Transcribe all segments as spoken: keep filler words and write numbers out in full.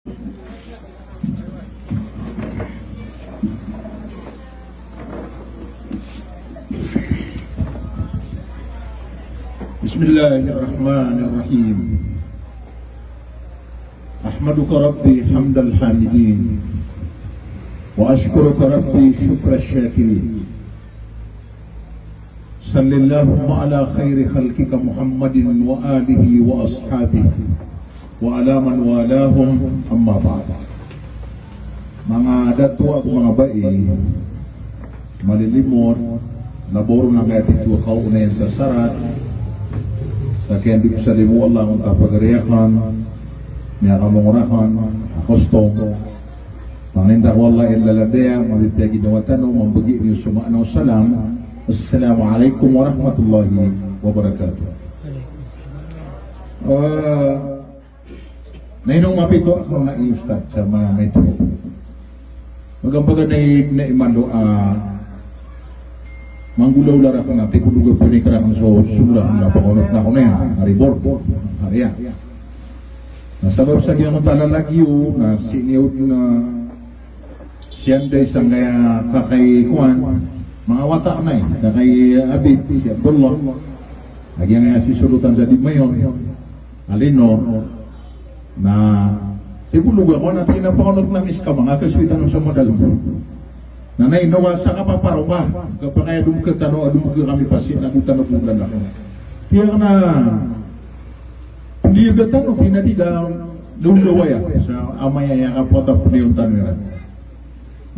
بسم الله الرحمن الرحيم. أحمدك ربي حمد الحامدين، وأشكرك ربي شكر الشاكرين. صل اللهم على خير خلقك محمد وآله وأصحابه وعلى من والاهم، أما بعد. Manga dato ago manga bai, malilimod, na boro na kaya tito kaonayan sa sarat, sa kiyandip sa limo Allah, ang tapagariyakan, niya kamongorakan, a kostom, Pangninta ko Allah i laladaya, mabibiyag i dawatan o mambagi niyo so maana o salam. Assalamu alaikum warahmatullahi wabarakatuh. Ah, na ino mapito ako na i Ustadh sa ma-, metro. Magambaga na i-, na imando, ah, manggolawla rakn a tipologa pn i krakn so sumla na pakonot na ko na yan, a report, a riya. Na sabap sa giyangkoto a lalagiyo, na sii niyo na siyanday sangkaya kakai kowan, manga wata akn ay, kakai Abid, si Abdullah. A giyangkaya sisolotan sa di mayon, a Linor. Na tipologa kowan a tig iyan a pakonot na miska manga kasoy tano sa madalm. Na ino ka sa kapaparoba, kapakay a domkn tano, a domkn kami pasi na go tano ko lalagiyo. Tig iyan a, di ka tano, tig iyan a di ka, di ka waya, sa amay a aya kapota pn iyan tano iran.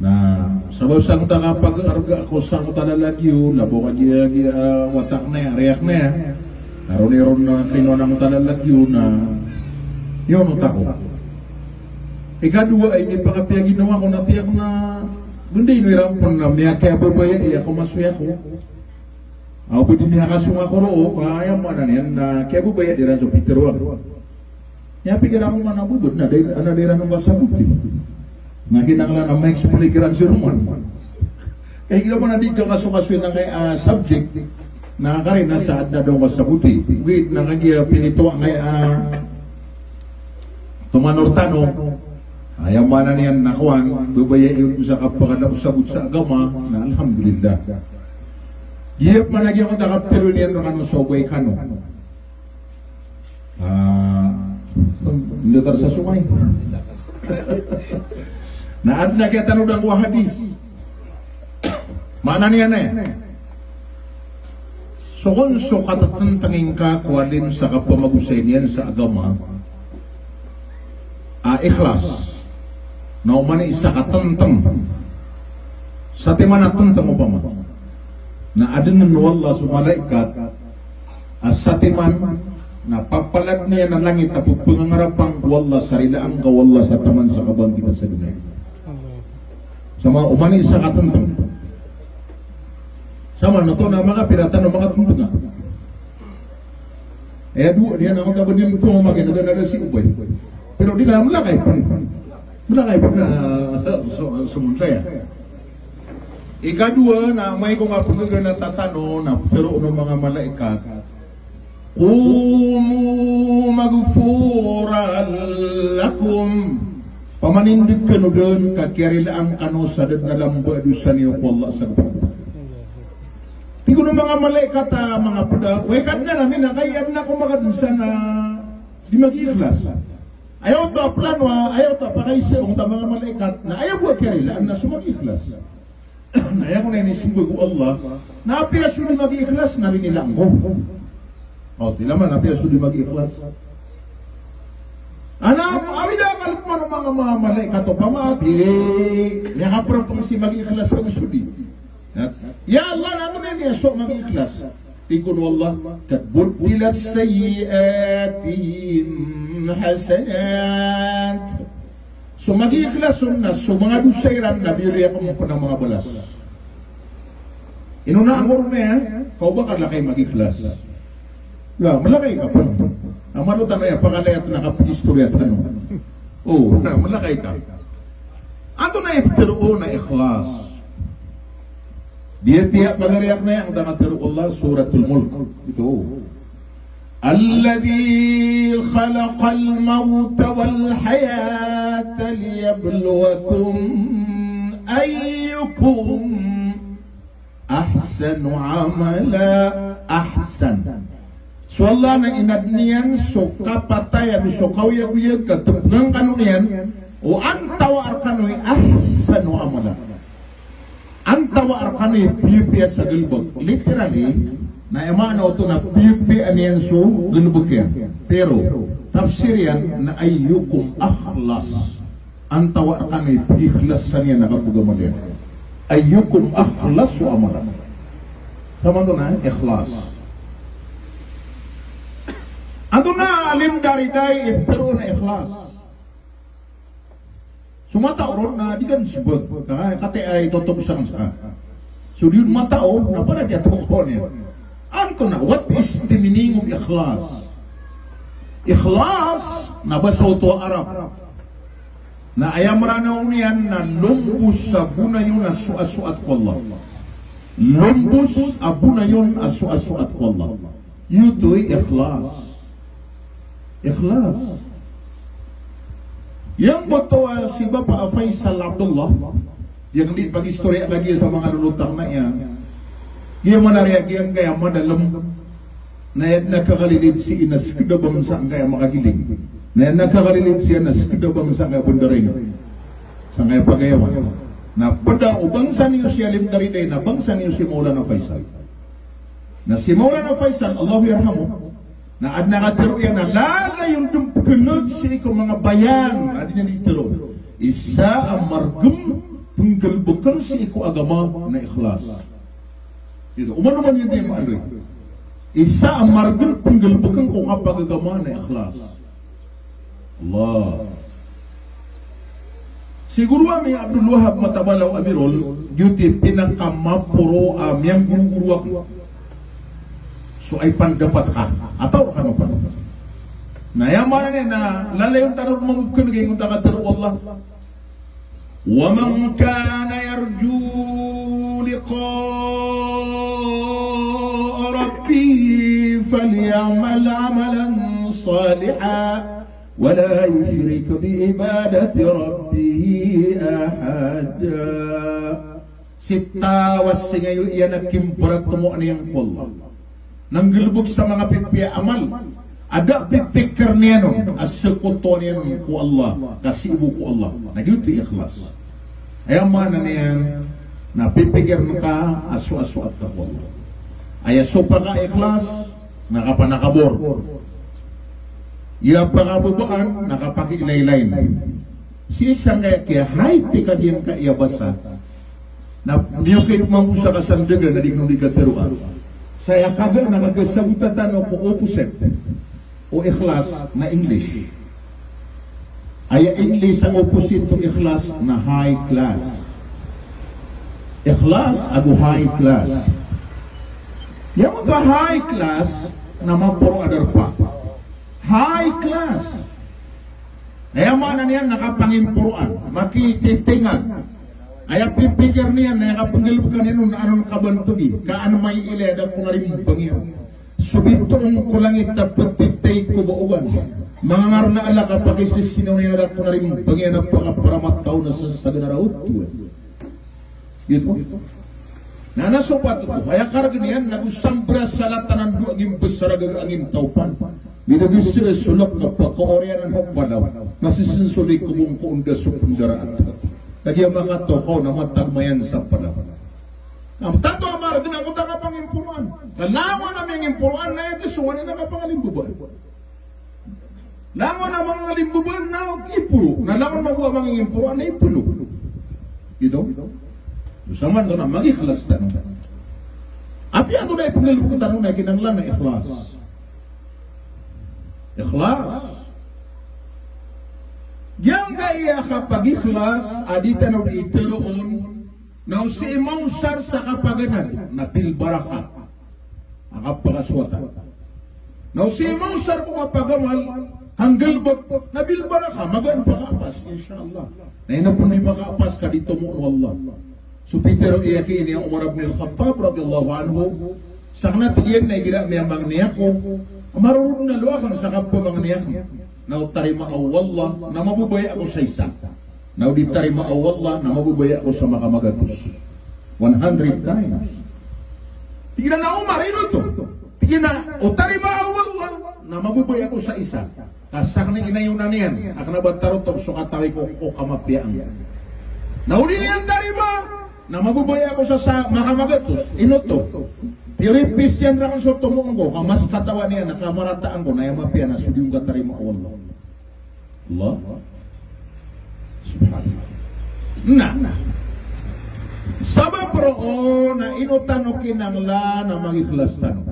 Na, sabap sangkoto a kapagarga ko sangkoto a lalagiyo, na bo ka giya, giya, ah, wata akn aya, a riya akn aya. Na roo niyo ron na kinowa angkoto a lalagiyo na, iyon oto ako. Ikadowa, inipakapiyaginawa ko na tig iyan a, bnday ino iran pn na miyakiyababaya iya ko masoya ko. Aw, pwede miyakasong ako roo, ah, aya maana niyan na kiyababaya iran so pitharo ako. Aya pikir ako man a bo, bo, na da, na da iran on kasaboti. Na kinanglan a ma-explain kiran si Roman. Eh, ino man a di ka kasokasoy angkaya, ah, subject, na karina sa adn a da on kasaboti. Wait, na kagiya pinito angkaya, ah, tomanor tano. Aya maana niyan na kowan, babaya iyo sa kapakada o sabot sa agama, na alhamdulillah. Giya pman a giyangkoto a kaptharo niyan rkano so babay kano. Ah, datar sa songay. Na adn a kiyatanodan ko a hadis. Maana niyan na, so kon so katatntng ingka ko alim sa kapamagosay niyan sa agama a ikhlas. Na oman i isa ka tntng. Satiman a tntng opama. Na adn o Allah so malaikat a satiman na papalad iyan a langit a pphangangarapan ko Allah sa rilaan ka o Allah sa taman sa kabangkit a sa doniya. Sama oman i isa ka tntng. Sama na oto na makapira tano makatntng a. Aya dowa niyan a makabanin ko makain a da na da si obay. Pero di na mlakay pn. Mlakay pn na so, so, so, saya. Ikadowa na amay ko nga pngganatan tano na ptharoon o manga malaikat. Qumu maghfuran lakum. Pamanindg kano dn ka kiyarilaan kano sa da dn a lamba a dosa niyo ko Allah sa gpang. Tig o manga malaikat a manga pd a, way Kadnan ami, na kay adn a ko makadosa na di magiikhlas. Aya oto a plano a, aya oto a pakaisa o manga malaikat, na aya bo a kiyarilaan na so magiikhlas. Na aya ko na inismbag o Allah, na apiya so di magiikhlas na rinilaan ko. O, tilaman, apiya so di magiikhlas. Ana, awida a kalk man o manga, manga malaikat opama a di, miyakaprapang si magiikhlas ago so di. Ya Allah, na antonaa i miyasowa a magiikhlas? Tig o Allah, "Qad buddilat sayyi'atihim hasanat." So magiikhlas on na so manga dosa iran na biyaloy akn pn a manga balas. Ino na angkoto na, eh? Ka o ba ka lakay magiikhlas? La, mlakay ka pn. Amay oto na aya pakalayat na kapagistorya tano. O, na mlakay ka. Antonaa i ptharoon a ikhlas? Di aya tiya pagariya akn aya angkoto a katharo o Allah, Suratul Mulk. Ito. Alladhi khalaqal mawta wal hayata liyabluwakum ayyukum ahsanu amala. Ahsan. So Allah na inadn iyan so kapatay ago so kaoyagoyag ka tpngan kano niyan o antawaa rkano i ahsanu amala. Antawaa rkano i piyapiya sa galbk. Literally, na aya maana oto na piyapiya niyan so galbk iyan. Pero tafsir iyan na ayyukum akhlas. Antawaa rkano i pkikhlasan iyan a kapagamal iyan. Ayyukum akhlasu amala. Samanto na ikhlas. Antonaa a alim dari dai i ptharoon a ikhlas? So matao ron na di kan sbag, ka, kati ay totog sa ska. So di on matao na para di ato ko niyan. Antonaa, what is the meaning of ikhlas? Ikhlas na basa oto a Arab. Na aya Mranaw niyan na lombos a bonayon a soasoat ko Allah. Lombos a bonayon a soasoat ko Allah. Giyoto i ikhlas. Ikhlas. Giyangkoto a si Bapa a Faisal Abdullah, giyangkaya pag-istorya ka giya sa manga lolotang na iyan. Giya manariya giyangkaya madalm. Na aya dn a kakalilid sii na skda bangsa angkaya makagiling. Na aya dn a kakalilid sii na skda bangsa angkaya bndaring. Sangkaya pagayawan. Na pd a o bangsa niyo si Alim Daridai na bangsa niyo si Maulana Faisal. Na si Maulana Faisal, Allahu yarhamuh, na adn a katharo iyan a lalayon dn pkhan'g sii ko manga bayan a di niyan dii tharoon. Isa a margn pnggalbkn sii ko agama na ikhlas. Giyoto. Oman-oman iyan dii maaloy. Isa a margn pnggalbkn ko kapagagama na ikhlas. Allah. Siguro ami Abdul Wahab Matabalaw Amirol, giyoto i pinakamaporo a miyanggorogoro akn. So ay pandapat ka. Ataw ka na pandapat. Na aya maana niyan na lalayon tano mamokn giyangkoto a katharo o Allah. ومن كان يرجو لقاء ربه فليعمل عملا صالحا ولا يشرك بعبادة ربه أحدا. Sii taw a singayo iyan a kimbaratmowa niyan ko Allah na nggalbk sa manga pipiya a amal a da a pipikir niyan on a sakotowan iyan on ko Allah, ka sii bo ko Allah. Na giyoto i ikhlas. Aya maana niyan na pipikirn ka a soasoat ka ko Allah. Aya sopak a ikhlas na kapanakabor. Aya pakababaan na kapakiilaylayn. Sii sangkaya kiya-high-tech a giyangkaya basa. Na miyokit mambo sa kasandagan a di ko di katharoa. Saya kaga na kaga sabota tano ko opposite o ikhlas na English. Aya English a opposite o ikhlas na high class. Ikhlas ago high class. Giyangkoto a high class na maporo a darpa. High class. Aya maana niyan na kapangimporoan, makititingan. Aya pipikir niyan na aya kapnggalbka niyan on na anon kabantogi, ka an maiilay a da ko na rimbang iyan. So bitoon ko langit a ptitay ko baoban. Manga ngarna a la kapakisisinaw niyan a da ko na rimbang iyan a pakapramataw na sasagan a raot. Giyoto. Na, na so patot ko, aya kargn iyan, na go sambra sa latan a ndo a gimbsar a gaga a gintawpan. Minogis so lk a pakaoriyan a palaw. Masisnsoli ko bong ko onda so pndaraat. Kagiya makatokaw na matagmayan sa palaw. Na tanto a margn a gota kapangimporoan. Na langon a miyangimporoan na ito so wani na kapangalimbabaan. Langon a mangalimbabaan na iporo, na langon mambo a mangingimporoan na iporo. Giyoto. Samanto na magikhlas tano. Apiya antonaa i pnggalbk tano na kinanglan na ikhlas. Ikhlas. Giyangkaya kapagikhlas a di tano dii tharoon na o sii mawsar sa kapaganad na bil barakah. Na kapakasowatan. Na o sii mawsar ko kapagamal, kanggalbk, na bil barakah, magaan pakaapas, insha Allah. Na ino pn di makaapas ka di tomo o Allah. So pitharo iyan ki ini Umar ibn al-Khattab radhiyallahu anhu, sakn a tig iyan na igira miyamangni ako, Marorod na lowa akn sa kapamangni akn na o tarimaa o Allah na mababaya ako sa isa. Na o di tarimaa o Allah na mababaya ako sa makamagatos. One hundred times. Tig iyan a Umar, ino oto? Tig iyan a o tarimaa o Allah na mababaya ako sa isa. Ka sakn i inayonan iyan a kna ba tarotop so katawi ko, ko kamapiyaan. Na o di niyan tarimaa na mababaya ako sa, sa makamagatos. Ino oto? Piripis iyan rakn so tomo ngko, ka mas katawan iyan a kamarataan ko na aya mapiya na so di ngka tarimaa o Allah. Allah. Subhanallah. Na sabap roo na ino tano kinanglan a magikhlas tano.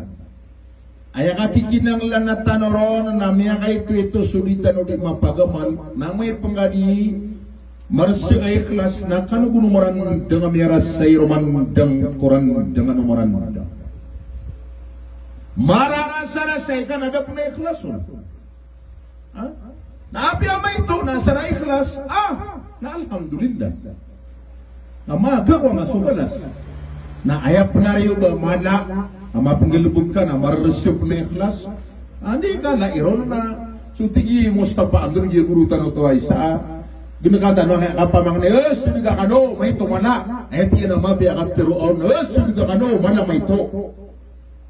Aya kakikinanglan tano ron na miyakaito-ito so di tano di mapagamal, na amay pn ka di marasa a ikhlas na kano bo marandang a miyarasay ron, marandang ko randang a marandang. Mararasarasay ka na da pn a ikhlas on. Ha? Na apiya maito na sa ikhlas, ah, na alhamdulillah. Na magawa nga so balas. Na aya pn a riyo ba mala a mapnggalbk ka na marasa pn a ikhlas. Andi ka na iron na so tig i Mustafa Andrew, giya goro tano oto a isa. Gnkan tano a kapamangni, eh, sii ka kano, maito mala. Aya tig iyan a mapiya a kaptharoa on, eh, sii ka kano, mala maito.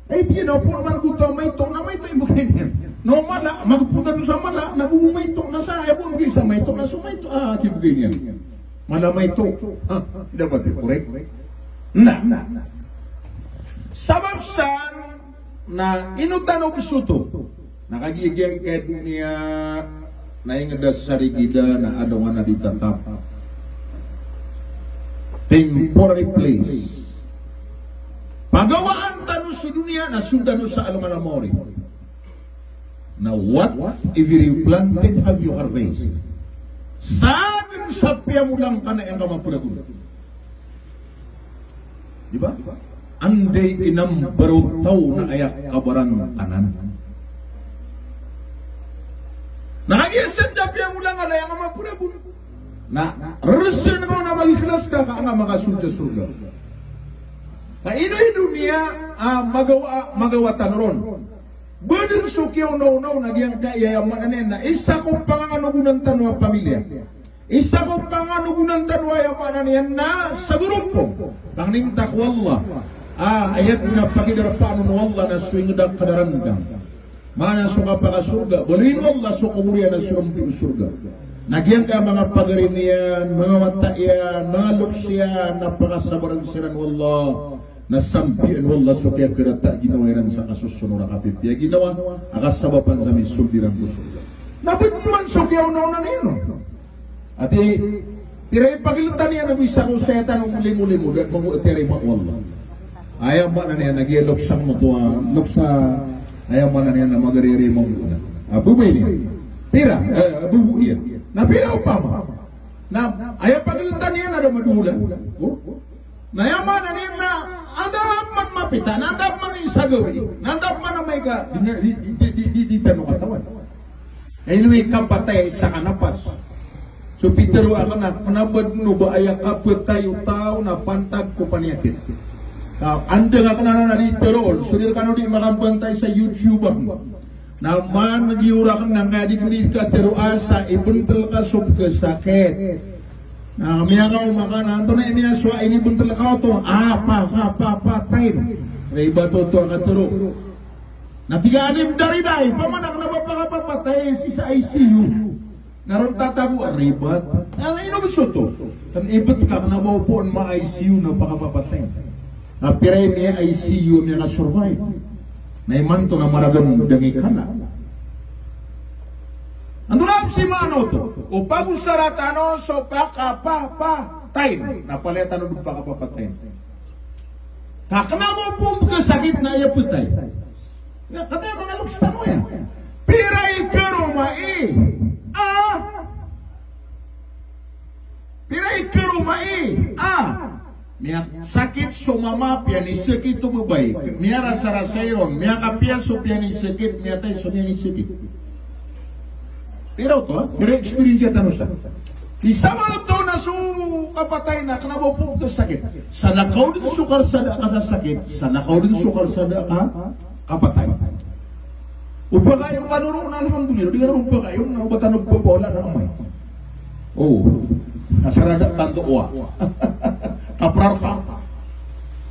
Ay, tig iyan a opama man oto a maito, na maito i bgay niyan. Na o mala, magpda dn sa mala, na go bo maito, na sa aya bo bgay sa maito, na so maito a kibgay niyan. Mala maito. Ha, dapat, correct? Na. Sabap san na ino tano bs oto. Na kagiya giyangkai a doniya na ingd a sarigida na adn a di tatap. Temporary place. Pagawaan tano so doniya na so tano sa alongan a maori. Na whatever you planted, have you harvest. Sadn sa piyamola ngka na aya ngka mapragon. Di ba? Anda i inambar o taw na aya kabarangkanan. Na kagiya sadn sa piyamola ngka na aya ngka mapragon. Na rarasn ka na magikhlas ka, ka aya ngka makasold sa sorga. Na ino i doniya a magawa, magawa tano ron. Ba dn so kiyaonaonaw na giyangkai a aya maana niyan na isa ko panganganogonan tano a pamilya. Isa ko panganganogonan tano a aya maana niyan na sa goropo. Pangninta ko Allah. Ah, aya dn a pakidarpaan o Allah na so ingd a kadarangkang. Maana so kapakasorga, baloyin o Allah so kobor iyan a so rompi o sorga. Na giyangkai a manga pagari niyan, manga wata iyan, manga loks iyan, na pakasabaran siran o Allah. Na sambian o Allah so kiyakarata a ginawa iran sa kasosonor a kapipiya a ginawa a kasabapan sa misold iran ko sorga. Na ba dn man so kiyaonaona niyan on. Ati, pira i pagiltan iyan a bisa ko saya tano mlimolimo, da dn mambo a tiyarima o Allah. Aya maana niyan na giya loks akn oto a, loks a, aya maana niyan na magariri mambo na. A, bobay niyan. Pira, eh, bobo iyan. Na pira opama. Na aya pagiltan iyan a da madolan. O? Na aya maana niyan na anda man mapita, na anda man i sa gawii, na anda man amay ka di, di, di tano katawan. Na ino i kapatay sa kanapas. So pitharo akn a kna ba dn o ba aya kapatay o taw na pantag ko paniyakit. Na anda nga kna na di tharoon, so di rkano di makambantay sa YouTube akn. Na man giyorak na nga di kni katero asa ibntl ka so pkhasakit. Na miyakaoma ka na antonaa i miyasowa, inibntl ka oto, apa, apa, apa, time. Ribat oto a katero. Na tig a anim dari dai, pamana kna ba pakapapatay sii sa I C U. Na ron tatago a ribat. Na ino bs oto? Kna ibt ka kna ba opama I C U na pakapapatay. Na pira i miya-I C U a miyakasurvive. Na imanto na maragam dangikana. Antonaa bs i maana oto? O pagosara tano so pakapapatay. Na palaya tano dn pakapapatay. Ka kna ba opama pkhasakit na aya ptay. Na kataya manga loks tano aya. Pira i karoma i. Ah. Pira i karoma i. Ah. Miyasakit so mama, piyanisakit o babay. Miyarasarasay ron, miyakapiya so piyanisakit, miyatay so miyanisakit. Pira oto, ha? Pira experience tano sa. Di sama oto na so kapatay na kna ba opama pkhasakit. Salakaw dn so karsada a kasasakit, salakaw dn so karsada a ka-, kapatay. O pakayon ka dn ron, alhamdulillah, di ka ron pakayon, na o ba tano pakaolan na amay. O, na sarada tanto owa. Kaprarka.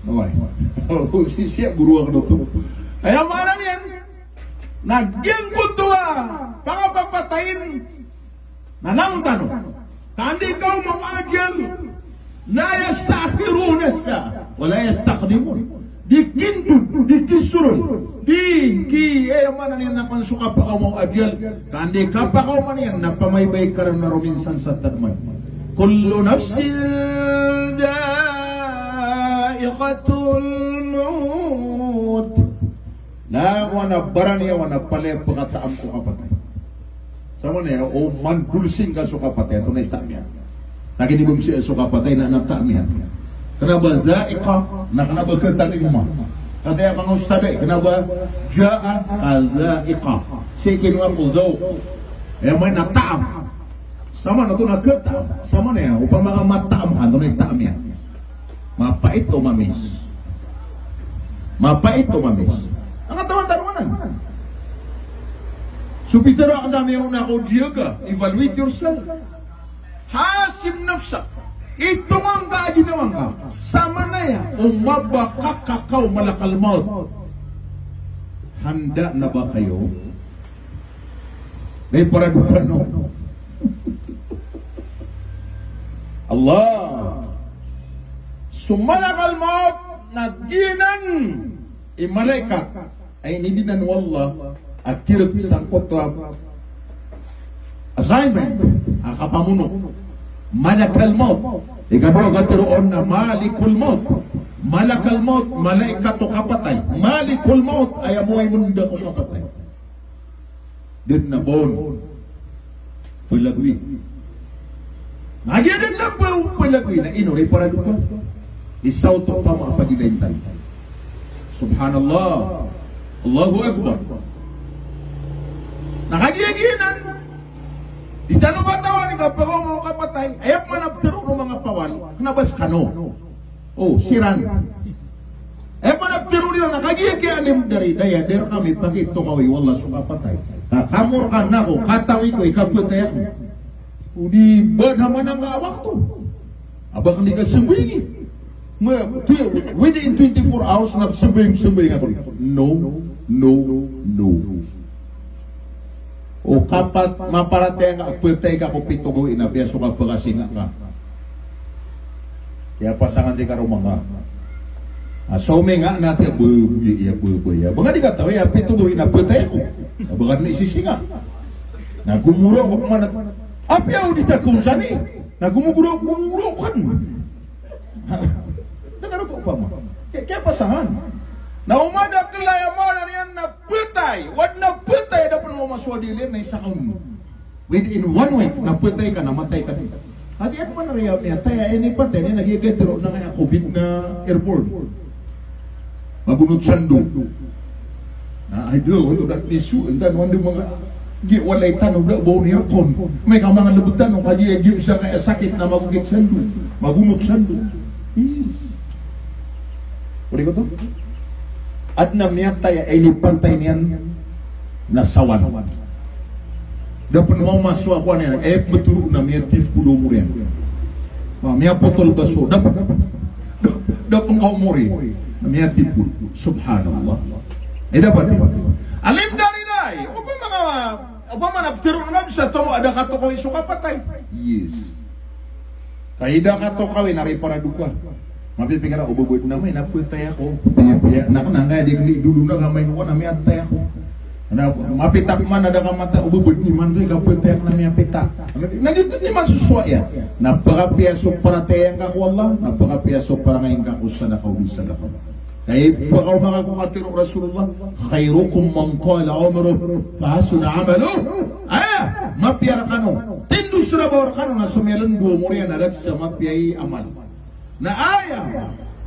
Amay. O, sisiya goro akn oto. Aya maana niyan na giyangkoto a pangapapatayin na langon tano. Ka an di ka omaw a ajal, la yasta'khiruna as-sa'ah, wa la yastaqdimun. Di kindod, di kisorol, di ki, eh, maana niyan na kon so kapakaoma o ajal. Ka an di kapakaoma niyan na pamaybay ka ron na rominsan sa tadman. Kullu nafsin dha'iqatul maut. Na, wana baraniyawa na palaya pkataam ko kapatay. Samanaya, o mandolsing ka so kapatay, antonaa i taam iyan? Na kinibomsi so kapatay na, na taam iyan. Kna ba dha'iqa, na kna ba kataam iyan. Kataya manga ustadh, kna ba ja'a, ka dha'iqa. Sii kinowa ko dhauq. Aya maana na taam. Samanoto na kataam. Samanaya, opama ka mataam ka, antonaa i taam iyan? Mapait o mamis? Mapait o mamis? Angkatawan tano anan. So pitharo akn tano iyan na ko diyaga, evaluate yourself. Hasib nafsak. Itonga ngka a ginawa ngka. Samanaya o mabaka ka o malakal maut, handa na ba kayo? Na iparadokan o Allah. So malakal maut na giyanan i malaikat a inidinan o Allah a tirk sangkoto a assignment a kapamono. Malakal maut. Ikadowa a katharo on na malikul maut. Malakal maut, malaikat o kapatay. Malikul maut, aya moway mnda ko kapatay. Dn na bon. Pelagoy. Na giya dn na bon pelagoy na ino ray paradokan. Isaw to pama a pagilay tano. Subhanallah. Allahu Akbar. Na kagiya giyanan, di tano katawan i kapakaoma o kapatay. Aya pman a pitharo o manga pawal. Kna ba skano. O, siran. Aya pman a pitharo iran na kagiya ki alim dari daya, di rkami pakitokawi o Allah so kapatay. Ka kamo rkano ko katawi ko i kapatay ako. O di ba naman angka a wakto a ba akn di kasambayang i. Nga, within twenty-four hours na sambayang, sambayang ako. No, no, no. O kapat, maparatiyaya ngka a patay ka ko pito gawii na piya so kapakasinga ka. Aya pasangan di karoma ngka. A, so minga na tiya, ba, ba, iya, ba, ba, iya. Ba nga di katawi a pito gawii na patay ako. Na ba ka dn isisinga. Na gomoro ako pman. Apiya o di ta kon sani. Na gomogoro, gomogoro kan. Na kano ko pama. Kaya, kaya pasangan. Na o madakl a aya maana niyan na patay. Wad na patay, da pn mamasowa dn iyan na isa ka on. Within one week, na patay ka, na matay ka dn. Agi ako man riya, aya taya ini patay, ini lagi kaya tiro na kaya covid na airport. Magonot sando. Na, ay, do, do, dat nisu, entan wandi manga, gi, walay tano, da, baw ni aircon. May ka manga lebet tano, kagiya, gi, isa nga sakit na magogit sando. Magonot sando. Yes. Odi ko to? Adn a miyatay a inipantay niyan na sawan. Da pn mamasowa ko aniyan, e, betoro na miyatipolo a omor iyan. Ma, miyapotol baso, da pn, da, da pn ka omor i, miyatipolo. Subhanallah. E, da pn. Alim dari dai. Opama ka, opama na betoro na bisa tomo a da katokawi so kapatay. Yes. Ka i da katokawi na ri paradoka. Mapipikir ako, o ba badn amay na patay ako. Iya, na kna nga di, di, dolo na amay ko na miyatay ako. Na mapita pman a da ka mata, o ba badn imanto i kapatay ako na miyapita. Na giyoto i masosowa iyan. Na pakapiya so paratiyaya ngka ko Allah, na pakapiya so parangay ngka ko sadaka o di sadaka. Kay pakaoma ka ko katharo o Rasulullah, "Khairukum man tala umruhu wa hasuna amaluh." Aya mapiya rkano, tindg so rabaw rkano na so miyalndo a omor iyan na rakhs a mapiya i amal. Na aya,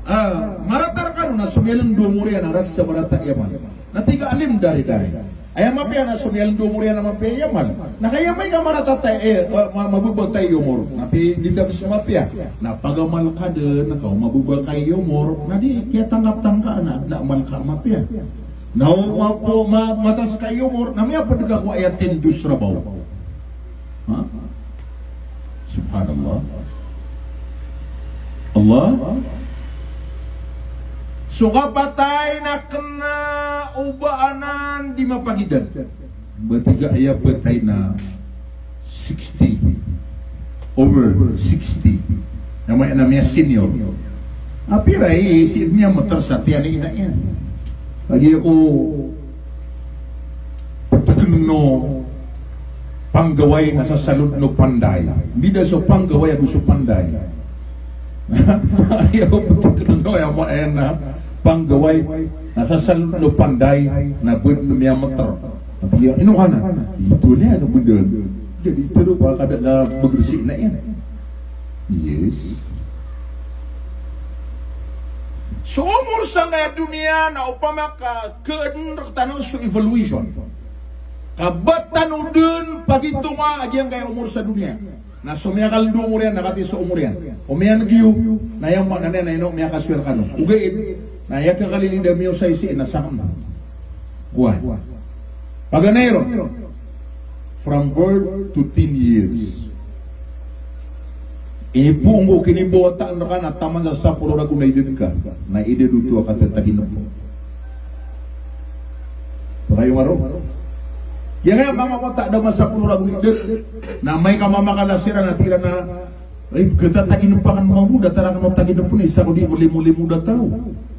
ah, marata rkano na so miyalndo a omor iyan na rakhs a marata i amal. Na tig a alim dari dari, aya mapiya na so miyalndo a omor iyan na mapiya i amal. Na kay amay ka marata tay, eh, ah, ma-, mababa i omor, na tig iyan a so mapiya na pagamal ka dn, na ka o mababa i omor, na di kiyatanggap-tanggap ka na, na amal ka mapiya. Na o mapo, ma-, mataas ka i omor, na miyapd ka ko aya tindosrabaw. Ha? Subhanallah. Allah. So kapatay na kna o ba anan di mapagidan. Ba tig a aya patay na sixty. Over sixty. Na maya na miyasenior. Apiya i sii niyan matarsa tiyan i ina iyan. Lagid ako ptk o panggaway na sasalod o panday. Bida so panggaway ago so panday. Aya ptk o aya maya na panggaway na sasalod o panday na bd na miyamtr. Apiya, ino ka na? Ito na, ano ba dun? Jadi, pero baka da na magrsi na iyan. Yes. So omor sangkaya doniya na opama ka kn rktano so evaluation. Ka ba tano dn pagitonga a giyangkaya omor sa doniya. Na so miyakaldn o omor iyan, na katii so omor iyan. O miyan'g iyo, na aya maana niyan na ino miyakaswir kano. Ogaid, na aya kakalilid a miyosaisi na sakn. Why? Paganay ron. From birth to ten years. Ipoon ko kinibawataan rka na taman sa sapolo ragon na idad ka, na idad oto a katataginp. Pakayo maro. Giyangkaya manga wata a da masapolo ragon idad, na amay ka mamakala siran na tig iran a, ay, katataginp akn mambo, datar akn o taginp na isa ko di mo limo-limo dataw.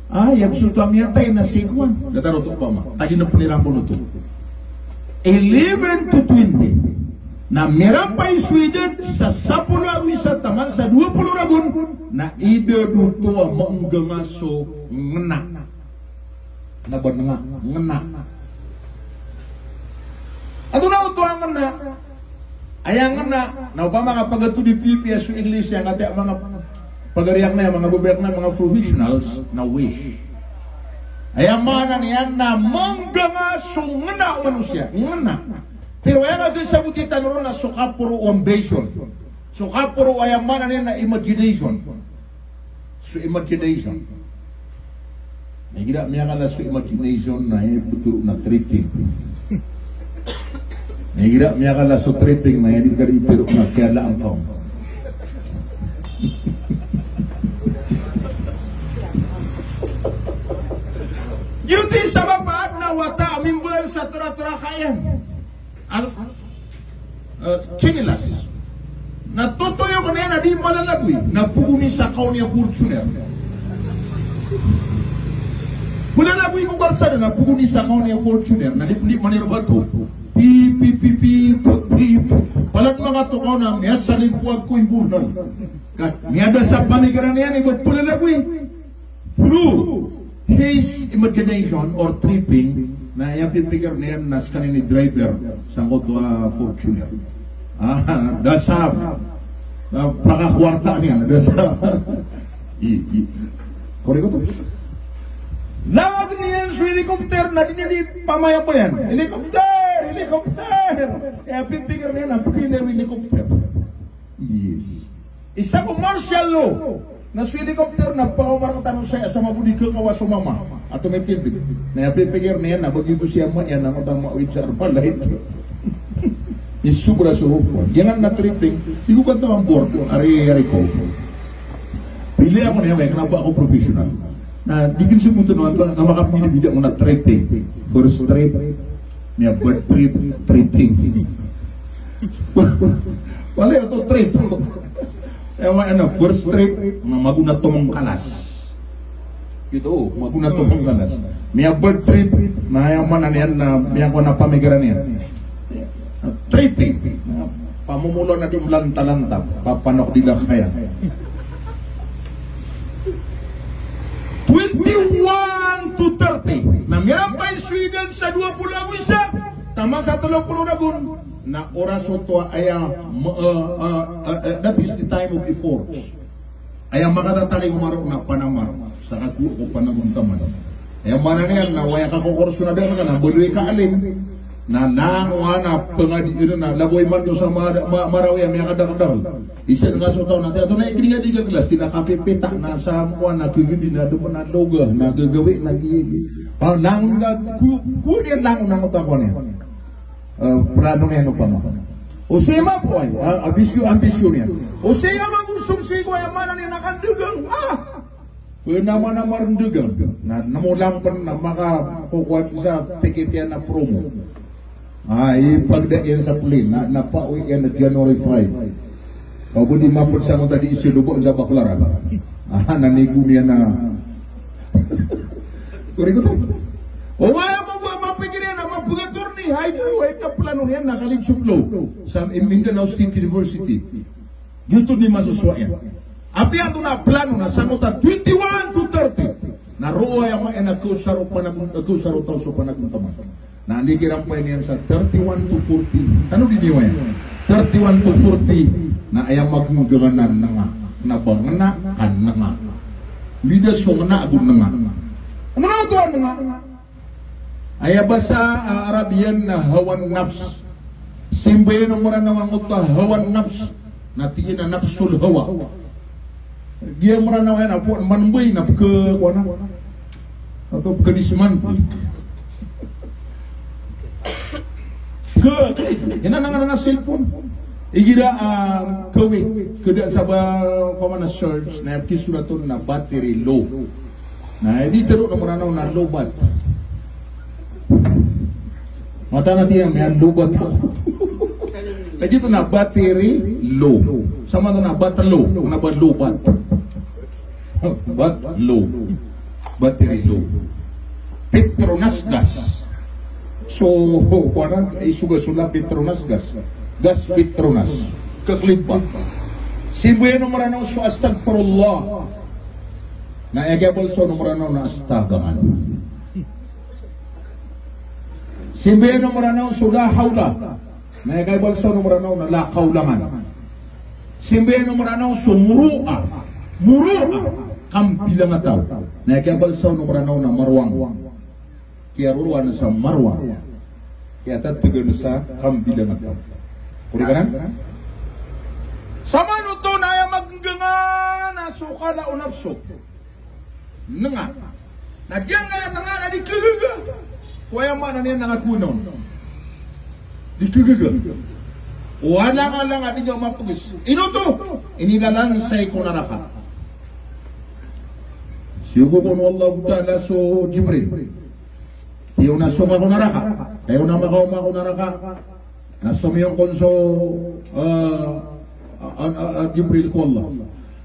Ay, aya ko so oto a miyatay na si kowan. Datar oto opama. Taginp iran kon oto. Eleven to twenty. Na mirampay so idad sa sapolo ago isa taman sa dowa polo ragon, na idad oto a manggnga so ngna. Na ba ngna, ngna. Antonaa oto a ngna? Aya ngna, na opama ka pagatodi pipiya so English iyan, katii a manga pagari akn aya, manga babay akn aya, manga professionals, na wish. Aya maana niyan na manggnga so ngna o manosiya, ngna. Pero aya katii saboti tano ron na so kaporo o ambition. So kaporo, aya maana niyan na imagination. So imagination. Na igira miyakala so imagination na aya pitharo na tripping. Na igira miyakala so tripping na aya di ka di pitharo na kiyalaangkaw. Giyoto i sabap a adn a wata a mimbaloy sa tratara ka iyan. Al-, eh, chinelas. Na totoyo ko na iyan a di malalagoy, na pogoni sa kaon iyan a Fortuner. Malalagoy ko karsada na pogoni sa kaon iyan a Fortuner, na di, di maniro bato. Pip, pip, pip, pip, pip, pip. Palad manga tokaw na miyasalimpo a koy bornal. Ka, miyada sa pamikiran iyan i ba palalagoy. Through his imagination or tripping, na aya pipikir niyan na skaniyan i driver sangkoto a Fortuner. Ah, da sa, ah, pakakuwarta niyan, da sa. I, i. Kori ko to. Lawag niyan so helicopter na di niyan di pamayabayan. Helicopter! Helicopter! Aya pipikir niyan na pkilay o helicopter. Yes. Isa ko martial law na so helicopter na paomar tano sa aya sa mabodi kakawa so mama. Ato may tindeg. Na aya pipikir niyan na ba giyoto si ama iyan na ngota mawid sa armalait. Isobra so. Giyanan na tripping. Di ko kanta ang board. Ari, ari ko. Pili ako niyan, kaya kna ba ako professional. Na di kin simuto no, anto na makapagilibida ko na tripping. First trip, niya bad trip, tripping. Wala oto trip. Aya maana first trip, na mago na tomong kalas. Giyoto, mago na tomong kalas. Niya bad trip, na aya maana niyan na miyakowa na pamikiran iyan. Tripping. Pamomolo na di mlanta-lanta, papanok di dakaya. Twenty-one to thirty. Na mirampay so idad sa dowa polo ago isa taman sa telo polo ragon. Na oras oto a aya, ma-, eh, eh, eh, eh, that is the time of efforts. Aya makatatalingoma roo na panamar. Sa kakowa ko panagontaman. Aya maana niyan na waya ka kokorso na daan ka na baloy ka alim. Na langon a pangadi iran na lagoy man to sa ma-, ma-, Marawi a miyakadakdakl. Isa nga so taw na tiyato na ikli nga di ka klas, tina kapipita na sa mwa na kagadi na doon na loga, na gagawi, na gigi. Ah, langon nga ku-, ku niyan langon, langon ta ko niyan. Ah, plano niyan o pama. O sima po ay, ah, ambisyon, ambisyon niyan. O sima man gusto sii ko aya maana niyan na kandagang. Ah! Kna man a marndagang, na, na molang pn na makakokowa sa ticket iyan a promo. Ah, ipagda iyan sa plane, na, na pawi iyan a January five. Kaw bo di mapd sa mata di isilo bo sa Baklaran. Ah, na nigo niyan na. Kori ko to. O wala mo bo mapikir iyan a mapagatorni, hay do, hay ka plano niyan na kalig suplo. Sa Mindanao State University. Giyoto i masosowa iyan. Apiya antonaa plano na sangkoto a twenty-one to thirty. Na roo aya maana a kaosar o panagon-, kaosar o taw so panagontaman. Na andi kiran pain iyan sa thirty-one to forty. Tanodi niyo aya? Thirty-one to forty. Na aya magngganan na nga. Na ba ngna ka ngnga. Mbida so ngna ago ngnga. Ngna oto a ngnga. Aya basa a Arab iyan na hawan nafs. Simbayan o Mranaw angkoto a hawan nafs. Na tig iyan a nafsul hawa. Giya Mranaw iyan a pn manmbay na pk-, kowan a. Oto pkadisman. Pk-, pk-, ina na ngaran a cellphone. Igira a kawit, kda sa ba, kowan a search, na aya pkisorat on na battery low. Na, di tero na Mranaw na lobat. Mataan a tiyan, miyalobat ako. Na giyoto na battery low. Sama to na bat low, na ba lobat. Bat low. Battery low. Petronas gas. So, kowan a, isoga so la Petronas gas. Gas Petronas. Kaklibba. Simbayan o Mranaw so astagfirullah. Na aya kiyabalsa o Mranaw na astagangan. Simbayan o Mranaw so la hawla. Na aya kiyabalsa o Mranaw na la kawlangan. Simbayan o Mranaw so muru'a. Muru'a. Kambilangataw. Na aya kiyabalsa o Mranaw na marwang. Kiyaroroan sa marwang. Kiyatatgan sa kambilangataw. Kori ka na? Samanoto na aya magngganan a so kala o nafso. Ngnga. Na giyangkaya ngnga na di kagaga. Ko aya maana niyan na nga kowan on. Di kagaga. O alang-alang a di niyan mapgs. Ino oto? Inilalansay ko naraka. Siyogo kon o Allahu Ta'ala so Jibril. Iyo na song ako naraka. Kayo na makaoma ko naraka. Na somiyong kon so, ah, ah, ah, ah, Jibril ko Allah.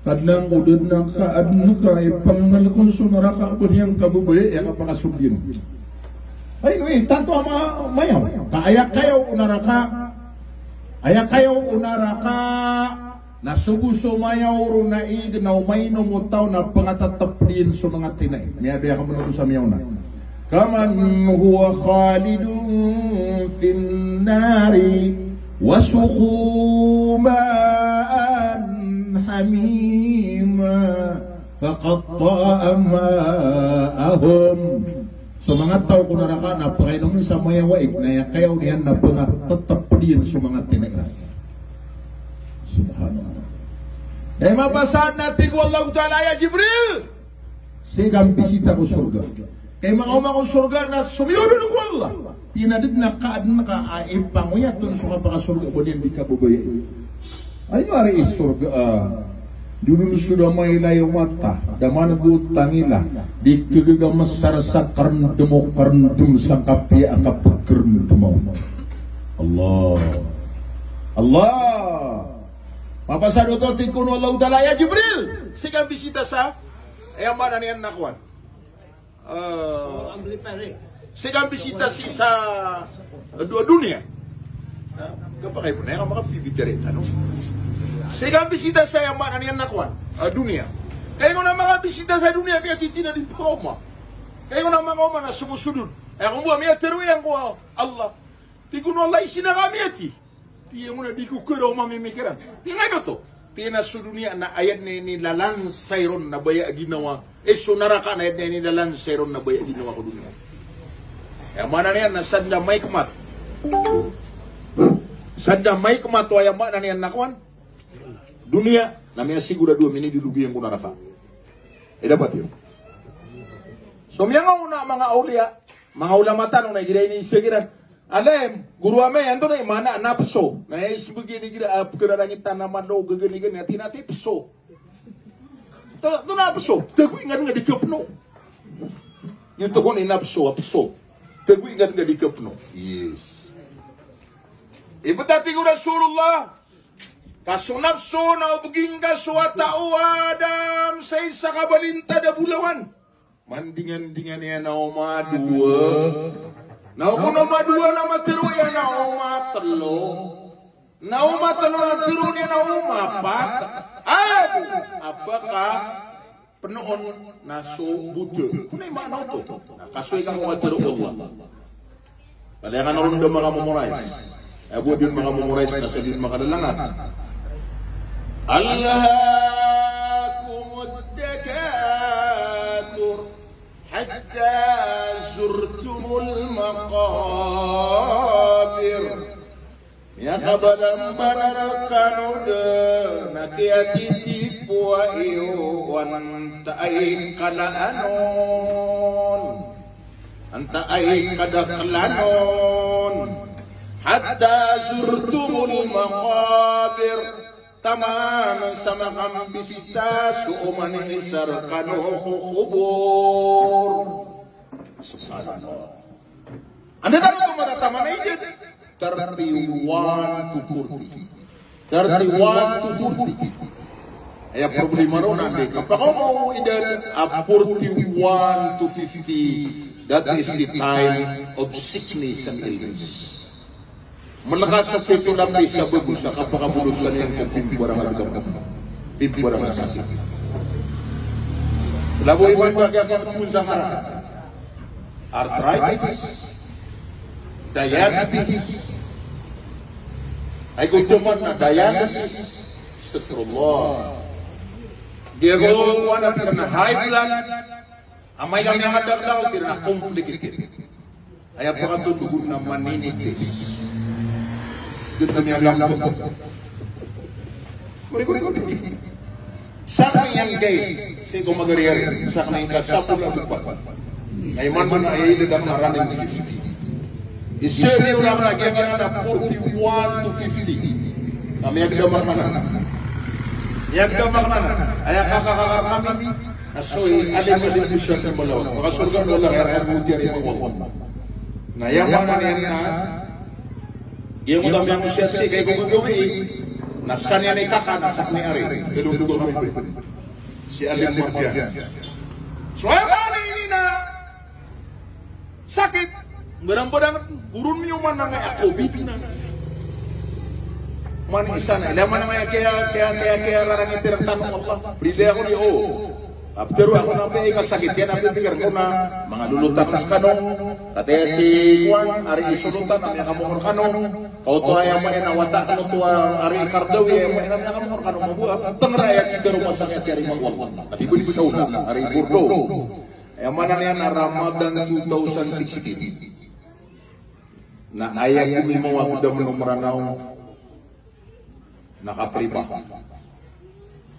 Kadnan ko, da dn a kaadn ka, ipangngal kon so naraka, ba niyan kababaya, aya kapakasold iyan. Ay, no, eh, tanto a ma-, mayaw. Ka aya kayaw o naraka. Aya kayaw o naraka. Na so bo so mayaw ron a ig na o mainom o taw na pngatatapd iyan so manga tinai. Miyabaya ka manodo sa miyaona. Kaman huwa khalidun fin nari wa suqu ma'an hamima faqatta'a am'a'ahum. So manga taw ko naraka na pkainom sa mayaw a ig na aya kayaw niyan na pngatatapd iyan so manga tinai ran. Subhanallah. Aya mapasad na tig o Allahu Ta'ala, ya Jibril, sii ka mbisita ko sorga. Aya makaoma ko sorga na somiyoron ko Allah. Tig iyan a da dn a kaadn ka a ipangoyat on so kapakasorga, ba niyan di kababaya. Aya ari i sorga, ah, di dn so da mailay o mata, da man'g o tangila, di kagaga masar sa karndm o karndm sa kapiya a kapkarndm on. Allah. Allah. Mapasad oto, tig kon o Allahu Ta'ala, ya Jibril, sii ka mbisita sa, aya maana niyan na kowan. Ah, sii ka mbisita sii sa, ah, du-, doniya. Ah, kapakay pn, aya ka makapibitari tano. Sii ka mbisita sa, aya maana niyan na kowan. Ah, doniya. Kagiya ko na makabisita sa doniya, kaya titi na di pakaoma. Kagiya ko na makaoma na somosodon. Aya ko mbo a miyatharo iyan ko Allah. Tig kon o Allah, i sii na ka miyati. Tig iyan a di ko karaoma mimikiran. Tig iyan a ino oto? Tig iyan a so doniya na aya dn a inilalansay ron na baya a ginawa. Eh, so naraka na aya dn a inilalansay ron na baya a ginawa ko doniya. Aya maana niyan na sadn a maikmat. Sa da maik mato aya maana niyan na kowan, doniya, na miyasigurado a minidolog iyan ko naraka. Ida pati. So miyangaona a manga awliya, manga ulama tano na igira ini isa kiran. Alim, goro ami, antonaa i maana a nafso? Na aya isbagi igira a pkararangitan a malo, gagani gani, ati na ati pso. To, to nafso, tagoy ngad nga di kapno. Giyoto kon i nafso, a pso. Tagoy ngad nga di kapno. Yes. Ibt a tig o Rasulullah, ka so nafso na o bgi ngka so wata o Adam sa isa ka balintad a bolawan. Mandingandingan iyan a o madowa. Na o kon o madowa na matero iyan a o matelo. Na o matelo na tero iyan a o mapat. Aya bo a pkapnoon na so boto. Kon i maana oto. Na kasoy ka ko katero o Allah. Balayan ka na ron da manga-memorize. Aya bo a di ron manga-memorize na sa di ron makalalangan. ألهاكم التكاثر حتى زرتم المقابر. Miyakabalambalan rkano dn a kiyatitipoa iyo o antaa i kalaan on. Antaa i kadaklan on. حتى زرتم المقابر. Taman sa makambisita so oman i isa rkano ko kobor. Subhanallah. Anda tano oto matataman a idad? Thirty-one to forty. Thirty-one to forty. Aya problema ron na di kapakaoma o idad a forty-one to fifty. That is the time of sickness and illness. Mlka sa pito lapis a bago sa kapakabolosan iyan ko pimbarang a rgam, pimbarang a sakit. Labo iman ba kiya kaptun sa ngara. Arthritis, diabetes, ay ko toman na dialysis. Astagfirullah. Giya ko kuwan a tig iran a high blood. Amay ka miyakadakdaw, tig iran a complicated. Aya pakatondog on na meningitis. Giyoto na miyalambag. Kori, kori, kori. Sakn iyan, guys, sii ko magariyari. Sakn iyan ka sapolo ago pat. Na imanto na aya idad akn na running fifty. Isa di oran na giya ngaran na forty-one to fifty. Kami agdam akn anan. Aya agdam akn anan. Aya kakakakar kami. Na so i alim-alim bo siya sa balawan. Makasorga o Allah, aya rkano tiyarima o Allah. Na aya maana niyan na giyoto a miyangosiyat sii ko gagawii. Na skaniyan i kaka, na sakn i ari. Kdodog a mambay. Si alim marjan. So aya maana ini na sakit. Mbarang-barang, goro miyoman angkaya covid na. Mani isa na, ilay man angkaya kiya, kiya, kiya, kiyararangiti rktano o Allah. Brilay ako di, o. Kaptharo ako na piyakasakit iyan, a pipikir ko na manga lolotan skano. Kataya si kuwan, ari i solotan, a miyakamongor kano. Kaoto aya maana a wata kano oto a ari i Qaradawi, aya maana a miyakamongor kano, mabuwa. Tngr aya titero masakit, aya rima o Allah. Kati bali sa ola, ari i Bordeaux. Aya maana niyan na Ramadan two thousand sixteen. Na aya komimawa ko damn o Mranaw na kapriba.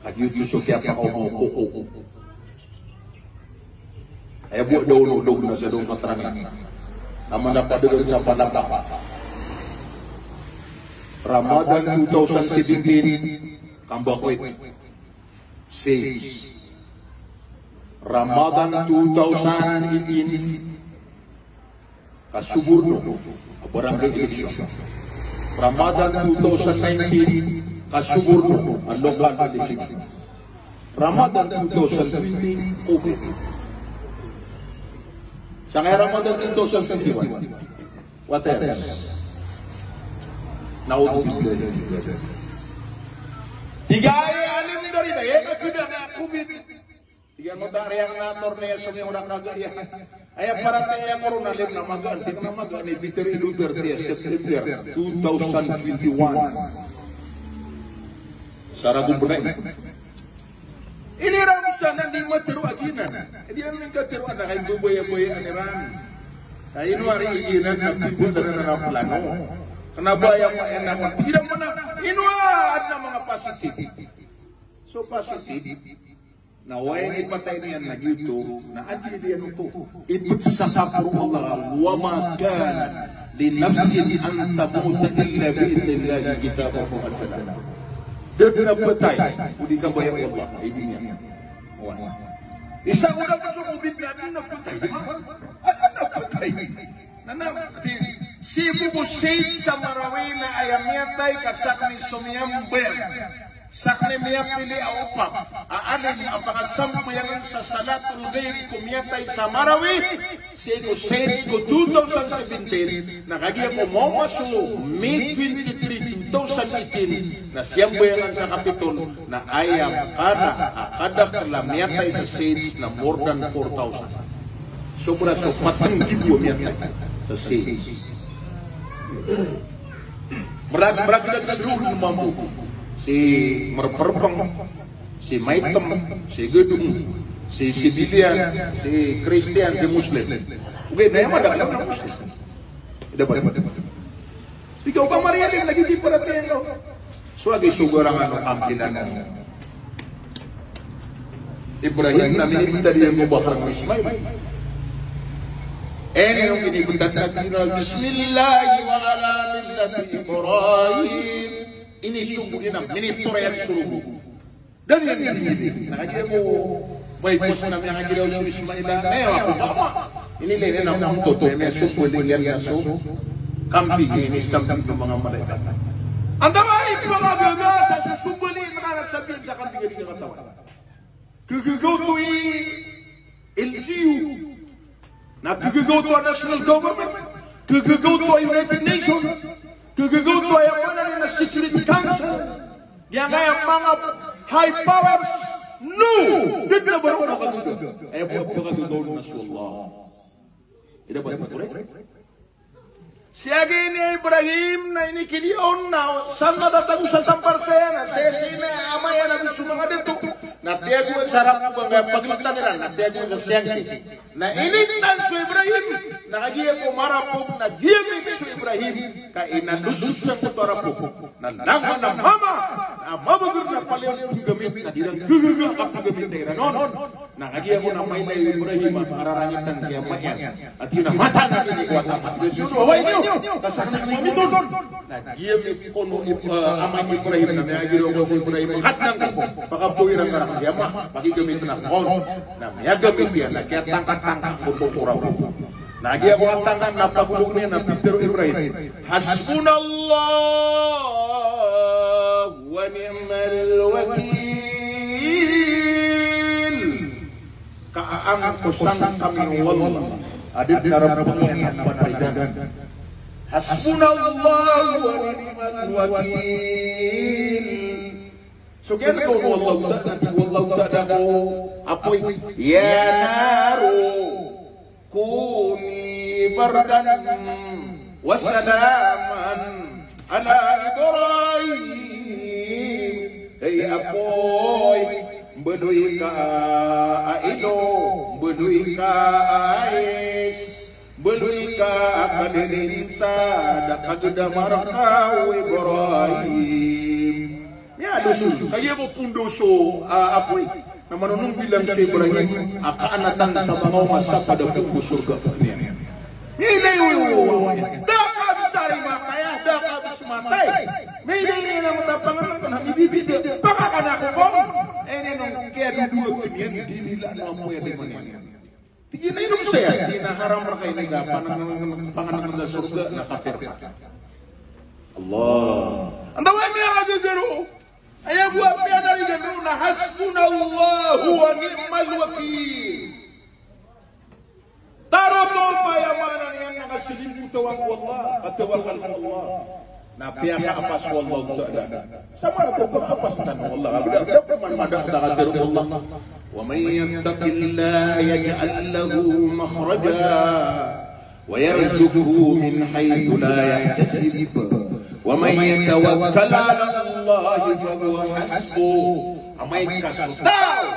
Kagiya oto so kiyapakaoma o koko. Aya bo a daonodog na sa doon katrangin. Na mandapadagn sa palapa. Ramadan two thousand seventeen, kambakot. Sage. Ramadan two thousand eighteen, kasoborno a barangay election. Ramadan two thousand nineteen, kasoborno a local election. Ramadan two thousand twenty, COVID. Sangkaya Ramadan two thousand twenty-one. What else? Na'udhubillah. Tig a alim dari na, aya kagdam a COVID. Tig a oto a riyan na torne so miyaona kaga iya. Aya paratiyaya ko ron a alim na magaan, tig a magaan i Peter Duterte a September two thousand twenty-one. Sa ragon bnai. Iniran sa na di matero a giyanan. Di ran mingkatero a na kay babaya-bayaan iran. Na ino ari inan na pibot na na plano. Kena ba aya maana ko tira mana ino a adn a manga positive. So positive. Na oway, inipatay niyan na giyoto, na adn iyan oto. Ibet sa kaporo o Allah, wa ma kana li nafsin an tamuta illa bi idhnillahi kitaban muajjala. Da dn a petay o di kabaya o Allah, ay di niyan. Oway. Isa ko da petay o di niyan, adn a petay. Adn a petay. Na, na, di, sii bo ko Sayyid sa Marawi na aya miyatay ka sakn i somiyambayang. Sakn i miyapili a opama a alim a pakasambayangan sa salatul ghaib ko miyatay sa Marawi, sii ko Sayyid ko two thousand seventeen, na kagiya ko maoma so May twenty-three, two thousand eighteen, na siyambayangan sa Kapitol, na aya kada, a kadakl a miyatay sa Sayyid na more than four thousand. Sobra so pat nggibo a miyatay sa Sayyid. Mrag-, mragdag sii mambo. Si merperpeng, si maitem, si gedong, si civilian, si Kristiyan, si Muslim. Ogaid na aya madakl na Muslim. Dapat. Ikaw ka mariyalim lagi di paratiyaya ngka. So agi so garangan o kampinan o Ibrahim na minibtad iyan ko bakr o Ismail. Ino inibtad na, bismillahi wa ala millati Ibrahim. Inisogo iyan, minitoro iyan so rogo. Da niyan dingini. Na kagiya ko, bay, pos na miyangagiraw so Ismail a, na aya ko ba, ba. Inilay niyan a kontod, aya miyasombali iyan na so kambing, inisambit o manga malaikat. Antaa i pagagaga sa sosombali na kna sambitan sa kambing a di katawan. Kegagaw oto i L G U. Na kegagaw oto a national government. Kegagaw oto a United Nations. Kegagaw oto a aya maana niyan na Security Council. Giyangkaya manga high powers. No! Da dn a ba roo kagagaw. Aya bo a pagagaga on na so Allah. Ida ba di korek? Sii agi ini Ibrahim na inikiliyaon na sanadatago sa tampar saya na sii sii na ama iyan ago so manga dato. Na tiyagoan sa harap o bangkay a pagltan iran, na tiyagoan sa siyangki. Na inigtan so Ibrahim, na kagiya ko marapog na giyamit so Ibrahim, ka inalosod sangkoto a rapog. Na langon a mama, na mabagr na paliyo pnggamit, na di ran gagaga ka pnggamit a iran on. Na kagiya ko na mailay o Ibrahim a pangararangitan si ama iyan. Ati na mata na ini ko wata mati. Kasi ono, oway niyo, ka sakn ko mamiton. Na giyamit ko no Ib-, eh, ama Ibrahim na miyagiro ko si Ibrahim. Katnan ko, pakapto iran karak si ama, pakigamit na ko. Na miyagamit iyan, na kiyatangkatangka ko to ko rapog. Na giya ko antangkan na pagolog niyan na pitharo o Ibrahim, "Hasbunallahu wa ni'mal wakil." Ka aangkosan kami o Allah a da dn a rapeng iyan a panarigan. Hasbunallahu wa ni'mal wakil. So kiyan ko Allahu Ta'ala, na tig o Allahu Ta'ala ko apoy, "Ya naru kuni bardan wa salaman ala Ibrahim." Hay apoy, mbaloy ka a ilo, mbaloy ka a ais, mbaloy ka a kalilinta, da ka gdam a rka o Ibrahim. Miyalosod. Kagiya bo pondo so, ah, apoy. Na manonong bilang so Ibrahim a kaanatan sa manga oma sa pd a pondo sorga pn iyan. Miyailay o, o, o, o, da ka bs ari makaya, da ka bs matay. Miyailay iyan a matapang na pn a mibibida. Pakakana ko kon. Aya niyan on kiyadodowa pn iyan, di nila na apoy a di man iyan. Tig iyan a ino saya, di na haram rka ini ka pangnngkn, pangnngkn sa sorga na kapir ka. Allah. Antaa i miyakagagaro? Aya bo a piyanarigan roo na hasbunallahu wa ni'mal wakil. Tarotop a aya maana niyan na kasilingkotawan ko Allah, katawakal ko Allah. Na piyakaapas o Allahu Ta'ala. Sa maana ko piyakaapas tano o Allah. Abda, abda, man madakdakl o Allah. Wa man yattaqillaha yaj'al lahu makhraja wa yarzuqhu min haythu la yahtasib. Wa man yatawakkal 'ala Allahi fa huwa hasbuh. Amay ka so taw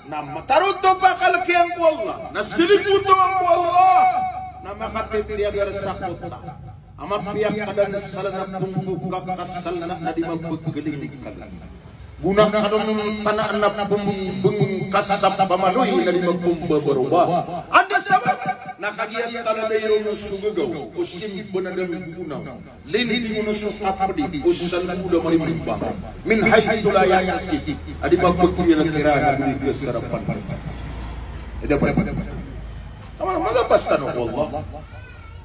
na matarotop a kalk iyan ko Allah, na silingkotawan ko Allah, Na makatitiyagar sa kota a mapiya ka da salna pmbokak ka salna na di mapkalingkaling. Gona ka don tanaan a pmbngkas sa pamanoy na di mapmbabaroba. Anda sabap na kagiya taladay ron so gagaw o simba na dn gonaw. Lindingon o so kapdi o salbo da marimbang. Min haythu la yahtasib. A di mapkira-kira na di kasarapan. Ida pa. Ama, magapas tano ko Allah.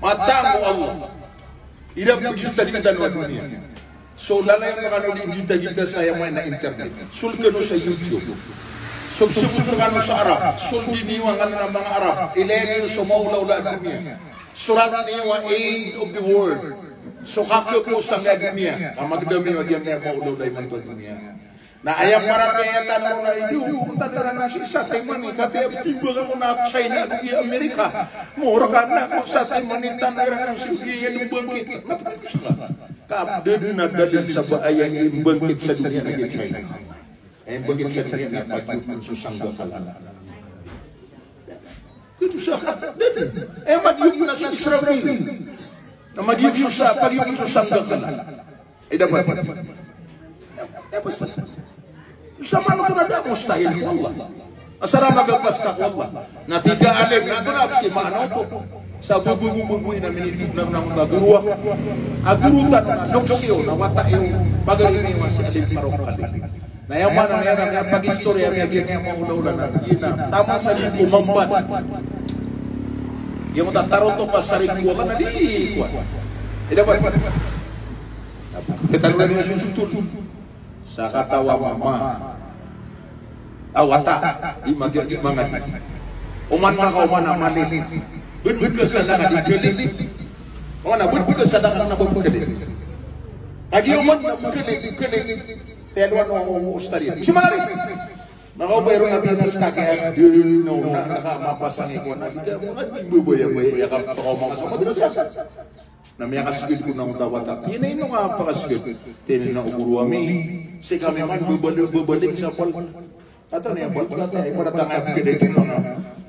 Mataan ko Allah. Ida pagistadi tano a doniya. So lalayon tano di gita-gita sa aya maana internet. Soled kano sa YouTube. So psbot kano sa Arab. Soled niyo angkanan a manga Arab. Ilaya niyo so maolaola a doniya. Sorat niyo a end of the world. So kakhaposan a doniya. Ka magdam iyo a giyangkaya maolaola imanto a doniya. Na aya paratiyaya tano na iyo, tano na si satay mani, katii a timbang ako na China, ago i Amerika. Mora ka na ko satay mani, tano na si iya dn bangkit. Na pagkano sa ka? Ka da dn a dalil sa ba aya imbangkit sa doniya na giya China. Aya imbangkit sa doniya na pagiyop so sanggakala. Kano sa ka? Da dn. Aya magiyop na so Israfil. Na magiyop so sa, pagiyop so sanggakala. Ida pa. Aya pa sa. Sa maana oto na da mustahil ko Allah. Asar a magapas ka ko Allah. Na tig a alim, na oto na psi maana oto. Sa boboboboboy na minitog na, na, na goro ako. A goro tano na loks iyo, na wata iyo, pagari niyo a si alim parokali. Na aya maana niyan na miyapagistoriya, miyagiya, miyapaolaola na, ina, taman sa di ko mambat. Giyangkoto a tarotok a saring ko Allah na di ko. Ida pa. Katano na niyo so sotol. Sa kataw a mama a wata, di magi, di mangadi. Oman makaoma na malik. Bed bekasadak a di kalik. Oman a bed bekasadak a na bed kalik. Kagiya oman na bed kalik, kalik. Tiyalowan o ustad iyan. Si manarik. Makaobay ron a binas kagiya, di na, na, na, mapasang iko na, di ka, mangadi, babaya-baya, iya ka, pakaoma ka sa madrasa. Na miyakasged ko na oto a wata. Ino, ino ka pakasged? Tig iyan a o goro ami, sii kami man bebal-, bebaling sa bal. Katawan iyo a bal, katawan iyo, aya madatang a pagkada ito na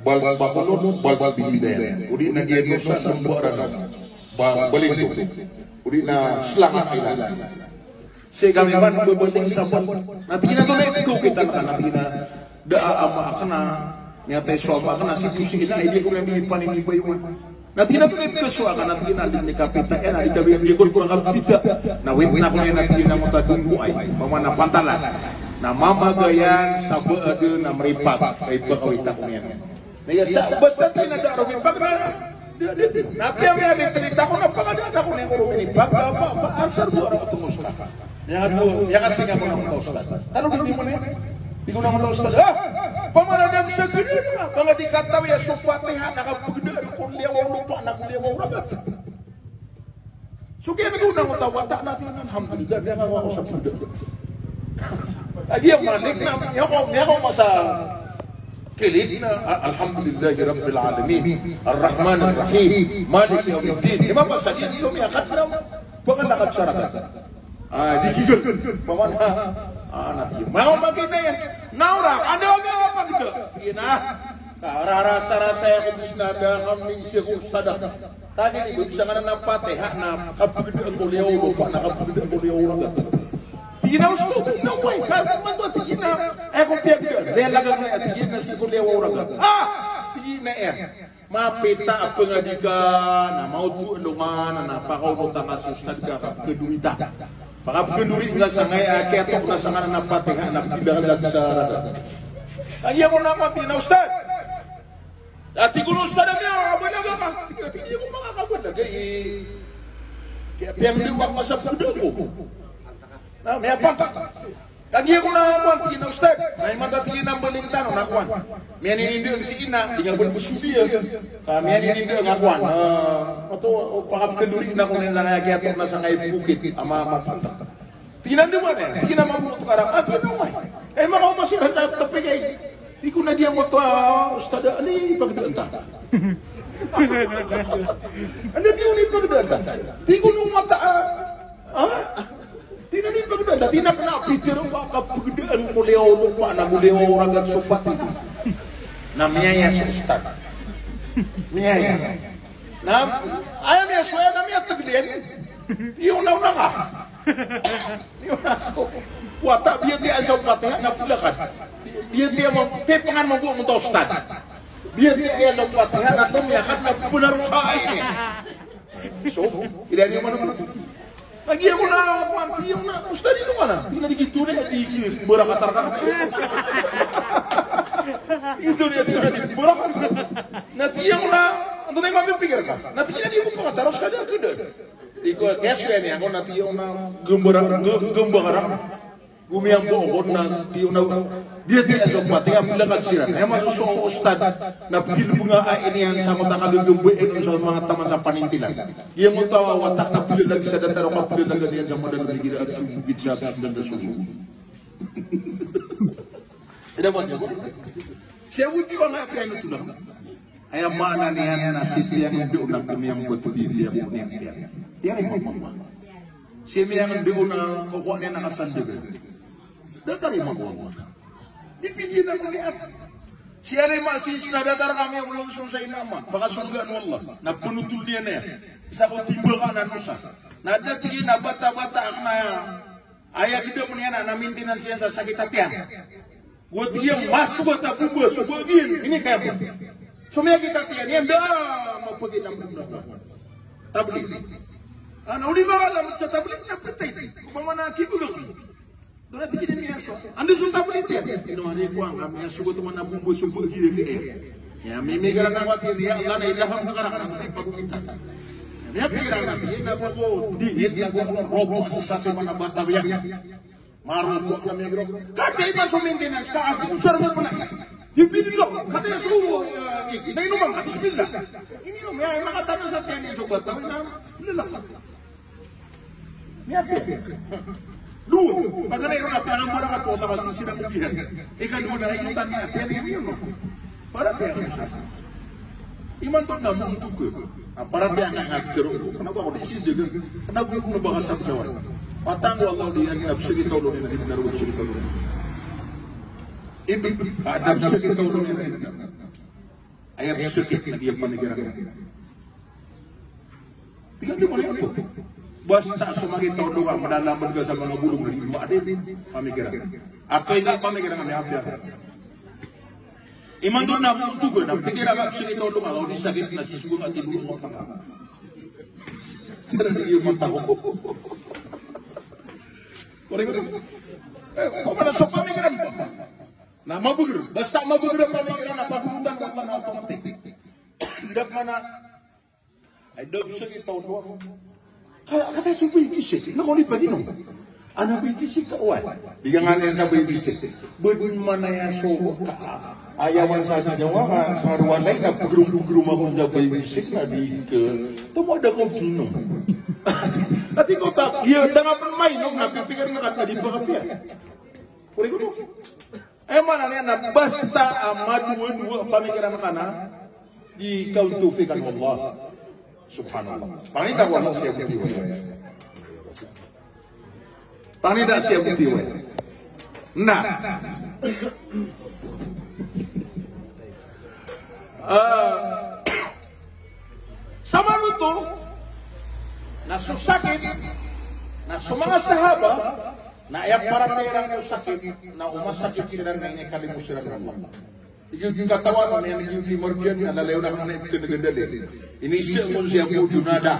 bal bakolod, bal bilidan. O di na giya dosa, lembaran, ba-, balintog. O di na selangan ilan. Sii kami man bebaling sa bal. Na tig iyan a tonaa i pekawkit anan, na tig iyan a da a ama aken a miyatay so ama aken a sii ko sii na, di ko na di paninibayoman. Na tig iyan a tonaa i pekasowa aken, na tig iyan a di kapita iyan, di kabi, di ko pekapita. Na witna ko niyan, na tig iyan a mota dongkoay, pamana pantalan. Na mamagayan sa ba aden a meripag, kay ba kawita ko niyan. Na iya sa, basta tig iyan a da a romipag na, di, di, di. Na apiya miya di telita ko na pagada, da ko niyan ko rominipag, ba, ba, ba, asar bo a roo tongos ka. Miyakasinga ko na mota ustad. Tano di di mo niyan? Di ko na mota ustad. Ah! Pamana da misa gede na, manga di katawi a so Fatiha, na kapegedaan ko liyawaw lopa, na ko liyawaw ragat. So kiyan ko na mota wata na tig iyan, alhamdulillah, miyakawa ko sa pegedaan. Agi a malik na, miyakawa, miyakawa masa kilid na, a-, alhamdulillahi rabbil alamin, arrahmanir rahim, maliki yawmiddin. Di ba, pasal iyan, miyakadnam, ba ka lakad sa ragat. Ah, di gigel. Pamana, ah, na tig iyan. Mao makita iyan. Na ora, anda kami a pageda? Tig iyan a, kararasa-rasa ako bis na da kami sii ko ustad. Tagi ni, bes a nganan a Fatiha na kapegedaan ko liyawaw lopa, na kapegedaan ko liyawaw ragat. Tig iyan a, ustad, tig iyan a, way, ka, manto, tig iyan a, aya ko piyagedaan. Lalagan ko na, tig iyan a, sii ko liyawaw ragat. Ah! Tig iyan a, iyan. Mapita a pengadi ka, na maoto a longan, na pakaonota ka si ustad ka, kapekendori ta. Pakapekendori nga sangkai a kiyatok na sa nganan a Fatiha, na pekindalag sa ragat. Aya ko na mati na ustad. Ati ko na ustad a miyakabalag ka. Ati ko makakabalag ka, eh. Kaya piyangdiwak ka sa pegedaan ko. Na, miyapanta. Kagiya ko na kowan, tig iyan a ustad. Na imanto tig iyan a mbaling tano na kowan. Miyaninindeg si ina, di nga bo besodi a. Ka miyaninindeg a kowan. Ah, oto, o, pakapekendori na ko niyan sangkai a kiyatok na sangkai a bukid. Ama, mapanta. Tig iyan a di man, eh. Tig iyan a mabolot ka rang. Ah, tig iyan a, way. Kay makaoma siran sa tepegay. Di ko na giya moto, ah, ustad, anda i pagedaan ta? Anda di ko na i pagedaan ta? Di ko na mata, ah, ah? Tig iyan a di pagedaan ta, tig iyan a kena a pitero ka kapegedaan ko liyawaw lopa, na ko liyawaw ragat so pati. Na miyaya so ustad. Miyaya. Na aya miyasowa na miyateg iyan. Iyo na ona ka. Iyo na so. Wata biyatiya sa Fatiha na bolakan. Biyatiya mo, tipengan mo bo mo to ustad. Biyatiya sa Fatiha na to miyakat na bolakan sa ini. So, ila niyo man. Lagi ako na, kuwan, tiyo na, ustad, ino ka na? Tig iyan a di gito na, di ki, barakat rka. Ito niya, tig iyan a di, barakat. Na tiyo na, antonaa i mapipikir ka? Na tig iyan a di ko pakataros ka, di ako da. Di ko, kaya siya niya ako, na tiyo na, gambara, ga-, gambara. Gomiyambo ako na tiyo na, biyatiya so Fatiha, bolakan siran. Aya masosowa o ustad, na pagilbnga a iniyan sa mota kagagambay inon sa manga taman sa panintilan. Giya mota a wata na bolalag sa datar o kabolalag iyan sa madalm igira a bsogit sa bsogit sa bsogit. Ida ba niyo? Siya bo tiyo na piyanotolan. Aya maana niyan na si piyangndao na gomiyambo a tobi, piyangndao niyan tiyan. Tiyan ay mamama. Si miyangndao na kokowa niyan a kasandagan. Datar i mako a mako. Di pidi na ko niyan. Si ari ma si isna datar kami a mlong song sa inama. Pakasorgaan o Allah. Na penotol niyan iyan. Isa ko timbaka na nosa. Na da tig iyan a bata-bata ak na aya. Aya gdam iyan na maintenance iyan sa sakit a tiyan. Go tig iyan masogat a boba so bagian. Ini kaya bo. So miyakit a tiyan iyan da mapagit a boba. Tablig. Ana, odi ba alam sa tablig na patay. Opama na kibagak. Dona tig iyan miyaso. Anda so tablig iyan? Ino ani ko angka miyasogat man a boba so bagian iyan. Iya, mimikiran ako a tig iyan, ya Allah, na ilaham ka rakn a tig iyan, pagogita. Iya, pikiran a tig iyan, na go ko dingit, na go ko robo a so sati man a bata iyan. Maroko na miyagiro. Kataya iman so maintenance ka, ako, usar mo pn a. Di pidi ko. Kataya so, eh, ig. Na inom ka, bismillah. Ininom, iya, makatana sa tiyan iyan so bata, na, lala. Miyapiya. Dowa. Paganay ron a piyakambarakat o Allah ka sisira ko bihan. Ikadowa na, ikapat na, tiyan iyan, no? Paratiyaya ka sa. Imanto na mongtog ka. Na paratiyaya ka nga kero. Kna ba ko di sindagan. Kna ba ko na ba ka sablawan. Patango Allah di yan na psakit a olo niyan na di bnar o psakit a olo niyan. Ibi, ah, na psakit a olo niyan na di bnar. Aya psakit na giya pamikiran. Tig iyan di man iyan oto. Basta so makita o dowa, madalaman ka sa manga bolong na di ba di pamikiran. Ato ika pamikiran kami apiya. Imanto na mongtog ka, na pikira ka so sakit o dowa, o di sakit na sisogo nga tindog o mata ka. Sara di iyo mata ko. Korek, korek. Eh, opama na so pamikiran. Na mabagr, basta mabagr a pamikiran na pagolotan ka na automatic. Inda pman a Ay, da psakit a olo. Ka, kataya so baybisik. Na ko di paginom. Ana baybisik ka, oway. Bigangan iyan sa baybisik. Bad manaya so ka. Aya man sa ginawa ka, sa rowalay na pagrom-pagrom ako sa baybisik na di ka. Tomo da ko ginom. Ati ko ta, iya, da nga pn mainom, na pipikir nga ka na di pakapiya. Korek oto. Aya maana niyan na basta a madowadowa a pamikiran ka na di ka on tawfiqan o Allah. Subhanallah. Pangita ko Allah siya butiway. Pangita siya butiway. Na. Ah, Sa manoto na so sakit, na so manga sahaba, na aya paratiyaya iran ko sakit, na o masakit siran na inikalimo siran o Allah. Igira katawan, na aya igira marjan, na lalayon akn na ipkn a gandali. Inisa ko si Abu Junada.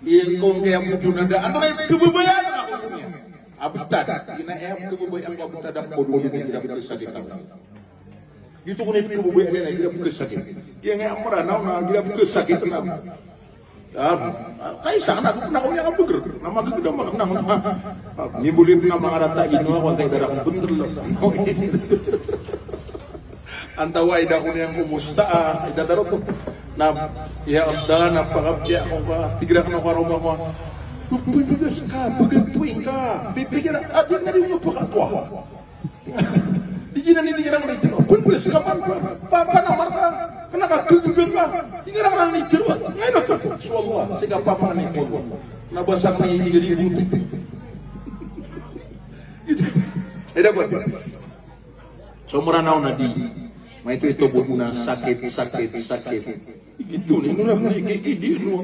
Iyan ko kay Abu Junada. Antonaa i pkhababayaan ka ko doniya? Abu Junada. Ina aya pkhababayaan ko Abu Junada ko doniya, igira pkhasakit ako. Giyoto kon i pkhababayaan iyan, igira pkhasakit. Iyan nga Mranaw na igira pkhasakit na. Ah, kaisa na, na ko niyan kabagr. Na magagda, mag-, na, na, mimbolip na mangarata, ino ako, antay da rakn bntl. Antawaa i da ko niyan kumusta, ah, i da daroto. Na, ya Allah, na pakapiya ako ka, tig iran ko karoma ko. Pnbgas ka, bgtwing ka, pipikir, ati na di mo pakatwa. Di giyanan i iran i tiro. Pnbgas ka man, pa, pa, panamar ka, kna ka kagagn ka. Di giyanan i tiro. Ngay na ka. So Allah, sii ka papangan i ko. Na basa ka na i di gadi buti. Ito. Ay, dapat. So Mranaw na di. Maito-ito bo na sakit, sakit, sakit. Ito ni nora ni kikidi no.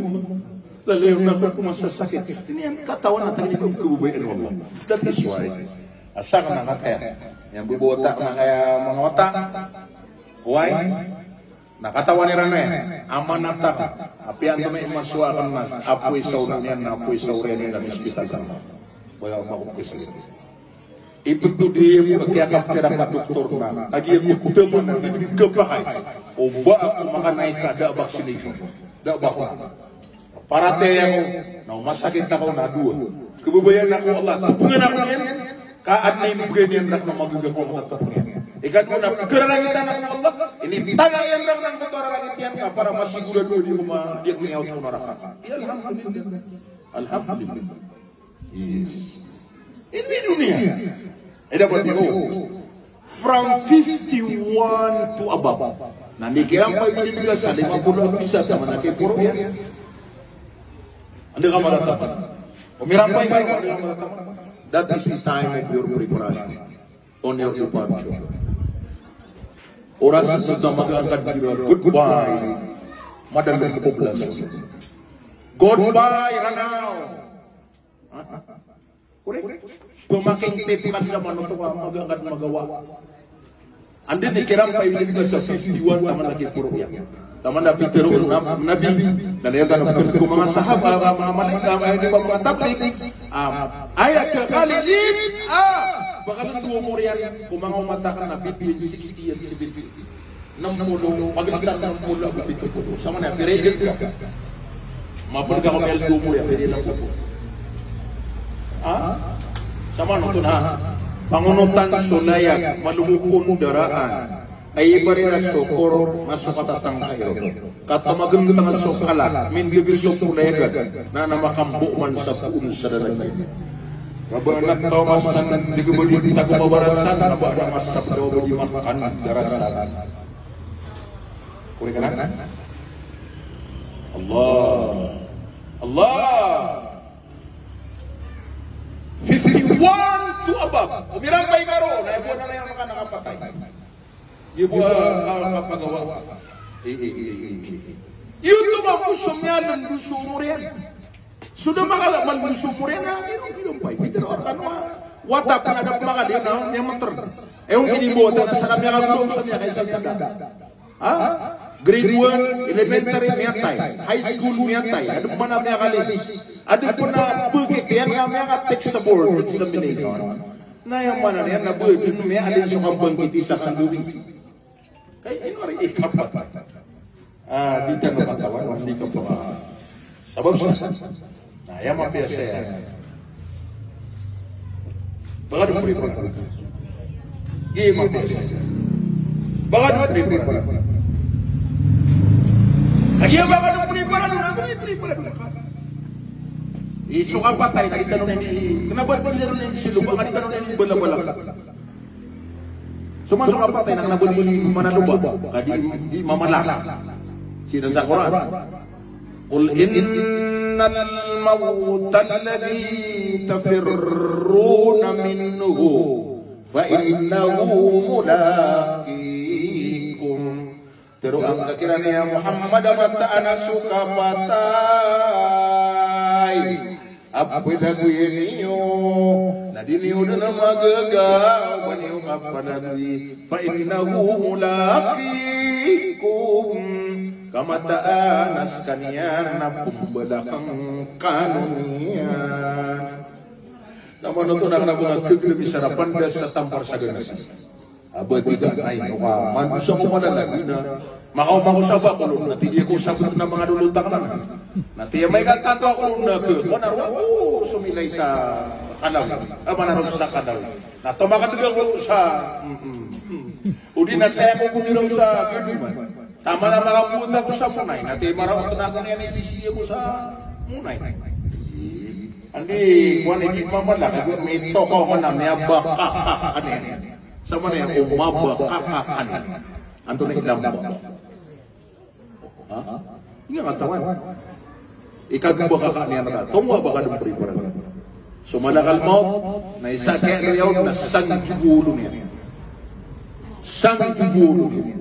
Lalayon ako ko masasakit. Ini an katawan a tangin ko kababayaan o Allah. That is why. Asar na kataya. Iyan bobota na kaya manga wata. Why? Na katawan iran iyan. Amanat akn. Apiya antonaa i masowa akn na apoy sa onayan na apoy sa oriyan na ospital akn. Waya ako kisli. Iptod iyan ko a kiyakaptera a doktor na, kagiya ko da man a di dn kapakay. O ba ako makanay ka da a vaccination. Da a bakuna. Paratiyaya ako na o masakit ako na dowa. Kababayaan ako o Allah, tpngan ako niyan. Ka adn a imbgay niyan rakn a magaga ko a matatpngan. Ikadowa na pkararangitan ako o Allah, initala iyan rakn angkoto a rarangit iyan ka para masigurado a di ako ma-, di ako miyaot ko naraka. Alhamdulillah. Alhamdulillah. Yes. Ino i doniya. Aya dapat iyo. From fifty-one to above. Na di kiran pay bibigay sa lima polo ago isa taman a kiporo iyan. Anda ka marataman? O mirampay ka, anda ka marataman? That is the time of your preparation on your departure. Oras na taman ka angkat kira goodbye. Madalom ko poblasyon. Goodbye, Ranao. Correct? Pamakintipan ka man oto ka magagad magawa. Anda di kiran pay bibigay sa fifty-one taman a kiporo iyan. Taman a pitero o Nab-, Nabi. Na aya tano ko manga sahaba, manga malaikat, manga di ba manga tablig. Aya kakalilin, ah, baka dowa umor iyan, ko manga umat akn na between sixty and seventy. Nm polo, pagalitan nm polo ago pito polo. Samanaya, pira i dn ka? Mapd ka ko miyaldo mo iyan, pira i dn ka? Ha? Samanaya oto na, pangonotan so layag, malogok ko ndaraan. Ay ibarira so kor, na so katatangka iron. Katamagn tanga so kalak, mindg so polayagan, na na makambo man sa poon sa lalagid. Kaba na taw masan, di ko ba di tago mabarasan, kaba na masap daw ba di makan darasan. Kuri ka na? Allah. Allah. Fifty-one to above. O mirampay ka ron, na ibo na na iyan ka nakapatay. Ibo a, a, kapagawa. Eh, eh, eh, eh, eh. Iyo to ba ko so miyaldo so umor iyan. So da makala maldo so umor iyan na, iyo, iyo pay. Pitero a kano a wata pn a da pn makala iyan na, miyamater. Eh, on kini bo, wata na sa na miyakagolom sa miyakaisa miyada. Ha? Grade one, elementary, miyatay. High school, miyatay. Adn pn a miyakalid. Adn pn a bkit iyan na miyaka-take sa board examination. Na aya maana niyan na ba dn miyaalin so kabangkit isa kan gawii. Kay ino ari ikapat. Ah, di tano katawan, di ka pa. Sabap sa. Na, aya mapiya saya. Baka dn preparado. Di mapiya saya. Baka dn preparado. Aya baka dn preparado, na di preparado. Iso ka patay, na di tano ini, kna ba di tano ini silo, baka di tano ini bala-bala. So man so kapatay na kna ba di manaloba, ka di, di mamalak. Sii sa Qur'an. Qul innal mawtal ladhi tafirruna minhu fa innahu mulaqikum. Tero angka kiran, ya Muhammad, a mataan a so kapatay a pphalagoyan iyo, na di niyo dn magaga o ba niyo kapalagoy. Fa innahu mulaqikum. Ka mataan a skaniyan na pmbalakn kano niyan. Na manoto na kna ba nga khaglm i sarapan da sa tampar sa ganasi. A ba tiga na ino ka mandosa ko malalagoy na makaoma ko sa Bacolod na tig iyan ko sabot na manga lolot akn anan. Na tig iyan, amay ka tanto ako ron na khakowa na roo ako somilay sa Kalawi. A, mana roo sa Kalawi. Na tomakadg ako roo sa, mm, mm, mm. O di na saya ko gomiraw sa Gaduman. Taman a makabot ako sa Monay. Na tig iyan, maraot na ako niyan i sisii ako sa Monay. Andi, kowan, di mamalak, mitokaw ka na miyabakakak ka niyan. Sa mana iyan ko mabakakak ka niyan? Antonaa i lamba? Ha? Inga katawan. Ikagobakakak niyan ka. Tomo a baka dn preparado. So malakal mawt, na isa kiya riyaw na sanggibo olo niyan. Sanggibo olo niyan.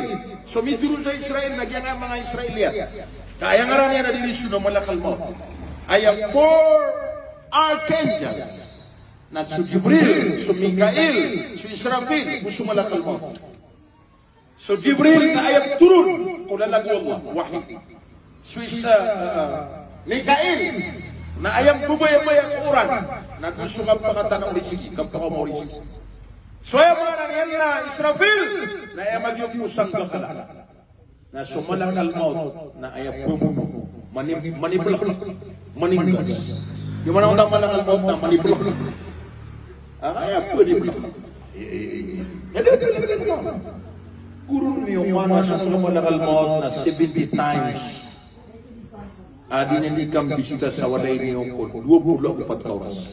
Israel. So mitoron sa Israel na giyangkaya manga Israeliyat. Ka aya ngaran iyan a diri so na malakal maut. Aya four archangels. Na so Jibril, so Mikail, so Israfil, go so malakal maut. So Jibril na aya ptoron ko lalag o Allah, wahi. So Is-, ah, ah, Mikail na aya mbabayabaya ko oran, na go so kapakatana o rizki, kapakaoma o rizki. So aya maana niyan na Israfil na aya magiyok o sanggakala. Na so malakal maut na aya pmono, mani-, maniblak, maninggas. Di mana onta malakal maut na maniblak. Ah, aya pniblak. Eh, eh, eh. Aya pniblak. Goron iyo mana so malakal maut na seventy times. Adi niyan di kambisita sa walay niyo ko dowa polo ago pat ka oras.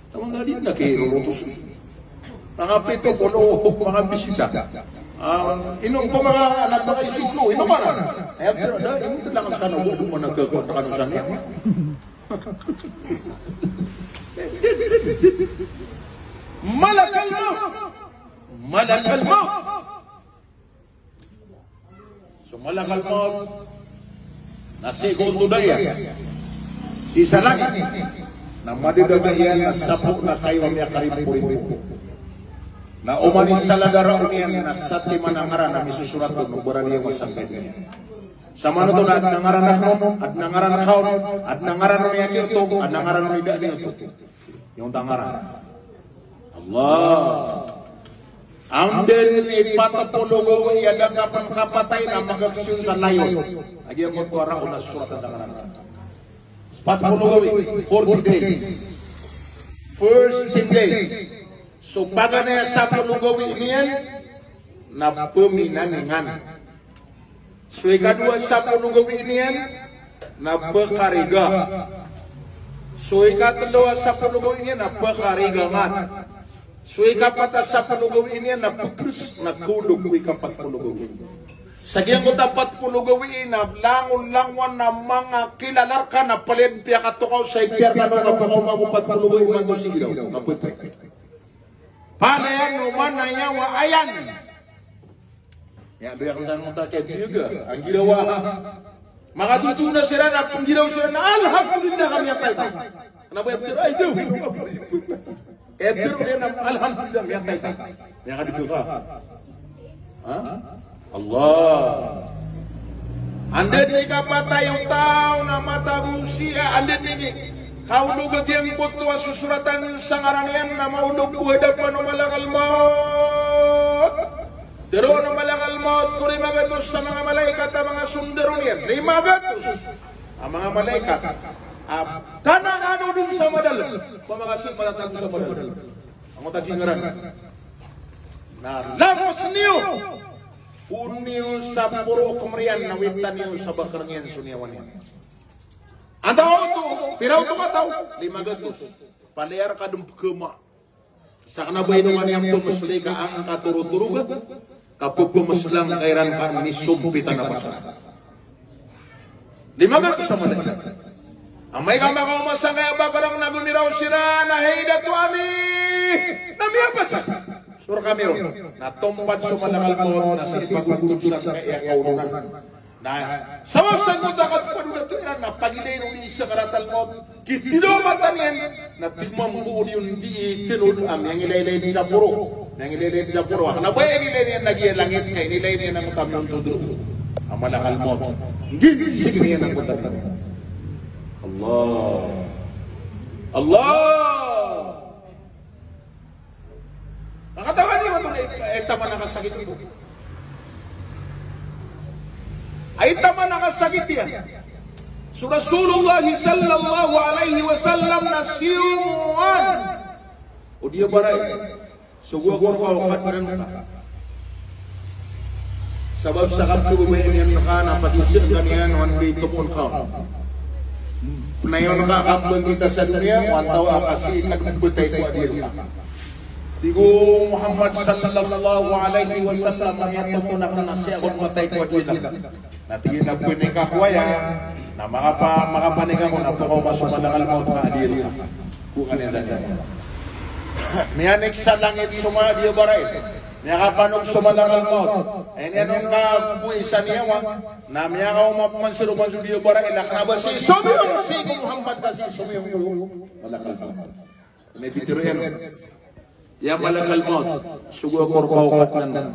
Taman na di na kirorotos. Manga pito polo manga bisita. Ah, ino ko manga anak manga isiklo, ino mana? Aya, pero da, ino talaga sa kano, doon mo nagkakaroon na kano sa niya. Malakal maut. Malakal maut. So malakal maut na sii ko ontoda iyan, sii sa langit, na madadaga iyan na sapo na kayo a miyakaribo-ribo. Na oman i salagaraon iyan na satiman a ngaran a misosorat on o barani iyan a sangkay niyan. Samanoto na adn a ngaran akn on, adn a ngaran akn on, adn a ngaran o niyan kioto, adn a ngaran o ida niyoto. Ino onta ngaran? Allah. Anda dn i pat polo gawii a da ka pn kapatay na magaksion sa layon. Agi a koto a raon a sorat a da ngaran. Pat polo gawii, forty days. First ten days. So paganay a sapolo gawii niyan na pminaningan. So ikadowa a sapolo gawii niyan na pkariga. So ikatlo a sapolo gawii niyan na pkarigangan. So ikapat a sapolo gawii niyan na pkrs, na kaolog ko ikapat polo gawii. Sa giyangkoto a pat polo gawii na langon-langowan a manga kilalarka na palaya piyakatokaw sa ipiyarkano ka pakaoma ko pat polo gawii imanto si giraw. Kapatay. Palaya no manaya wa ayan. Ya, doya ko san mo ta kay biyaga, anggiraw a. Makatoto na siran a pnggiraw siran a, "Alhamdulillah, ka miyatay ka." Kna ba iptero, ay, do. Iptero iyan a, "Alhamdulillah, miyatay ka." Miyakadito ka. Ha? Allah. Anda dn i kapatay o taw na matago siya, anda dn i kaolog a giyangkoto a sosoratan sa ngaran iyan na maolog ko hadapan o malakal maut. Tero o malakal maut ko lima gatos a manga malaikat a manga sondaro niyan. Lima gatos a manga malaikat a kanaan o dn sa madalm. Pamakasi, matatago sa madalm. Angkoto a kingaran. Na lapas niyo. Poon iyo sa poro o kmr iyan na witan iyo sa bakr iyan so niyawa niyan. Antaa oto, pira oto kataw? Lima gatos. Palaya rka dn pkhama. Sa kna ba ino kaniyan pmslay ka angka torotoroga, ka pphmslang ka iran ka misompit a napas. Lima gatos a malaikat. Amay ka makaoma sangkaya bakr na gomiraw siran a, "Hay dato ami, na miyapasad." So rkami ron na tompad so malakal maut na sii pagontod sangkaya kaolonan. Na sabap sangkoto a katopad o dato iran na pagilayn o di sakaratal maut, kitido a mata niyan, na tig mambo o di on di tnod a miyangilaylay dn sa poro. Miyangilaylay dn sa poro. Kna ba inilayn iyan a giya langit, ka inilayn iyan angkoto a miyontod roo a malakal maut. Ginsig iyan angkoto a. Allah. Allah. Kakatawan iyo oto, ay, ay taman a kasakit oto. Ay taman a kasakit iyan. So Rasulullah sallallahu alaihi wasallam na siyomoan. O di a baray. So gogor ka o Kadnan ka. Sabap sa kapkhababayaan iyan rka na pagiza ka niyan o anda i tomo ngka on. Pnayon ka a kambangkita sa doniya o antawaa ka sii ka dn btay ko adiyal ka. Tig o Muhammad sallallahu alaihi wasallam a miyatomo akn na sii ako dn matay ko adiyal ka. Na tig iyan a pnay ka ko aya, na makapa-, makapanik ako na pakaoma so malakal mawt ka adiyal ka. Ko kaniyan dn iyan. Miyanik sa langit so manga diyabarail. Miyakapanog so malakal mawt. Aya niyan on ka kowa i sa niyawa. Na miyakaoma pman sa roman so diyabarail a kna ba sii somiyong sii ko Muhammad ka sii somiyong ko malakal mawt. Aya pitharo iyan. Ya malakal mawt, sogo ako rka o Kadnan.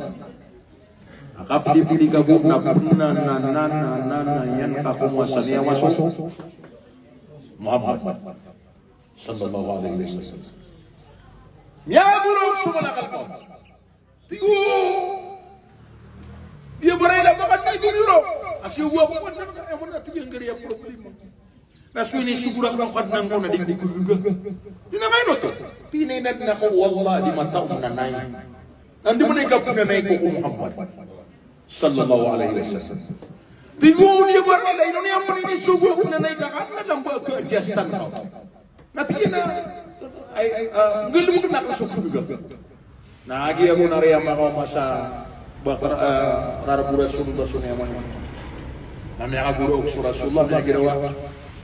A kapdipdi ka bo na pnanananana iyan ka komowa sa niyawa so Muhammad sallallahu alaihi wasallam. Miyagorok so malakal mawt. Tig o diyabarail a ba Kadnan i gomiyoro. A sii oba ko Kadnan ka, aya man a tig iyan gari a problema. Na so inisogo rakn o Kadnan ko na di ko khagaga. Di na maino oto. Tig iyan a inadn ako o Allah a di matao mnanay. Na anda man i kapnanay ko ko Muhammad sallallahu alaihi wasallam. Tig o diyabarail a ino niyan pn inisogo a pnanay ka Kadnan, na lamba ka adjustan ka. Na tig iyan a, ay, ah, nggalbkn akn so khagaga. Na agi ako na riya makaoma sa bakar, ah, rarb o Rasulullah so niyawa niyan. Na miyakagorok so Rasulullah, miyagirawa.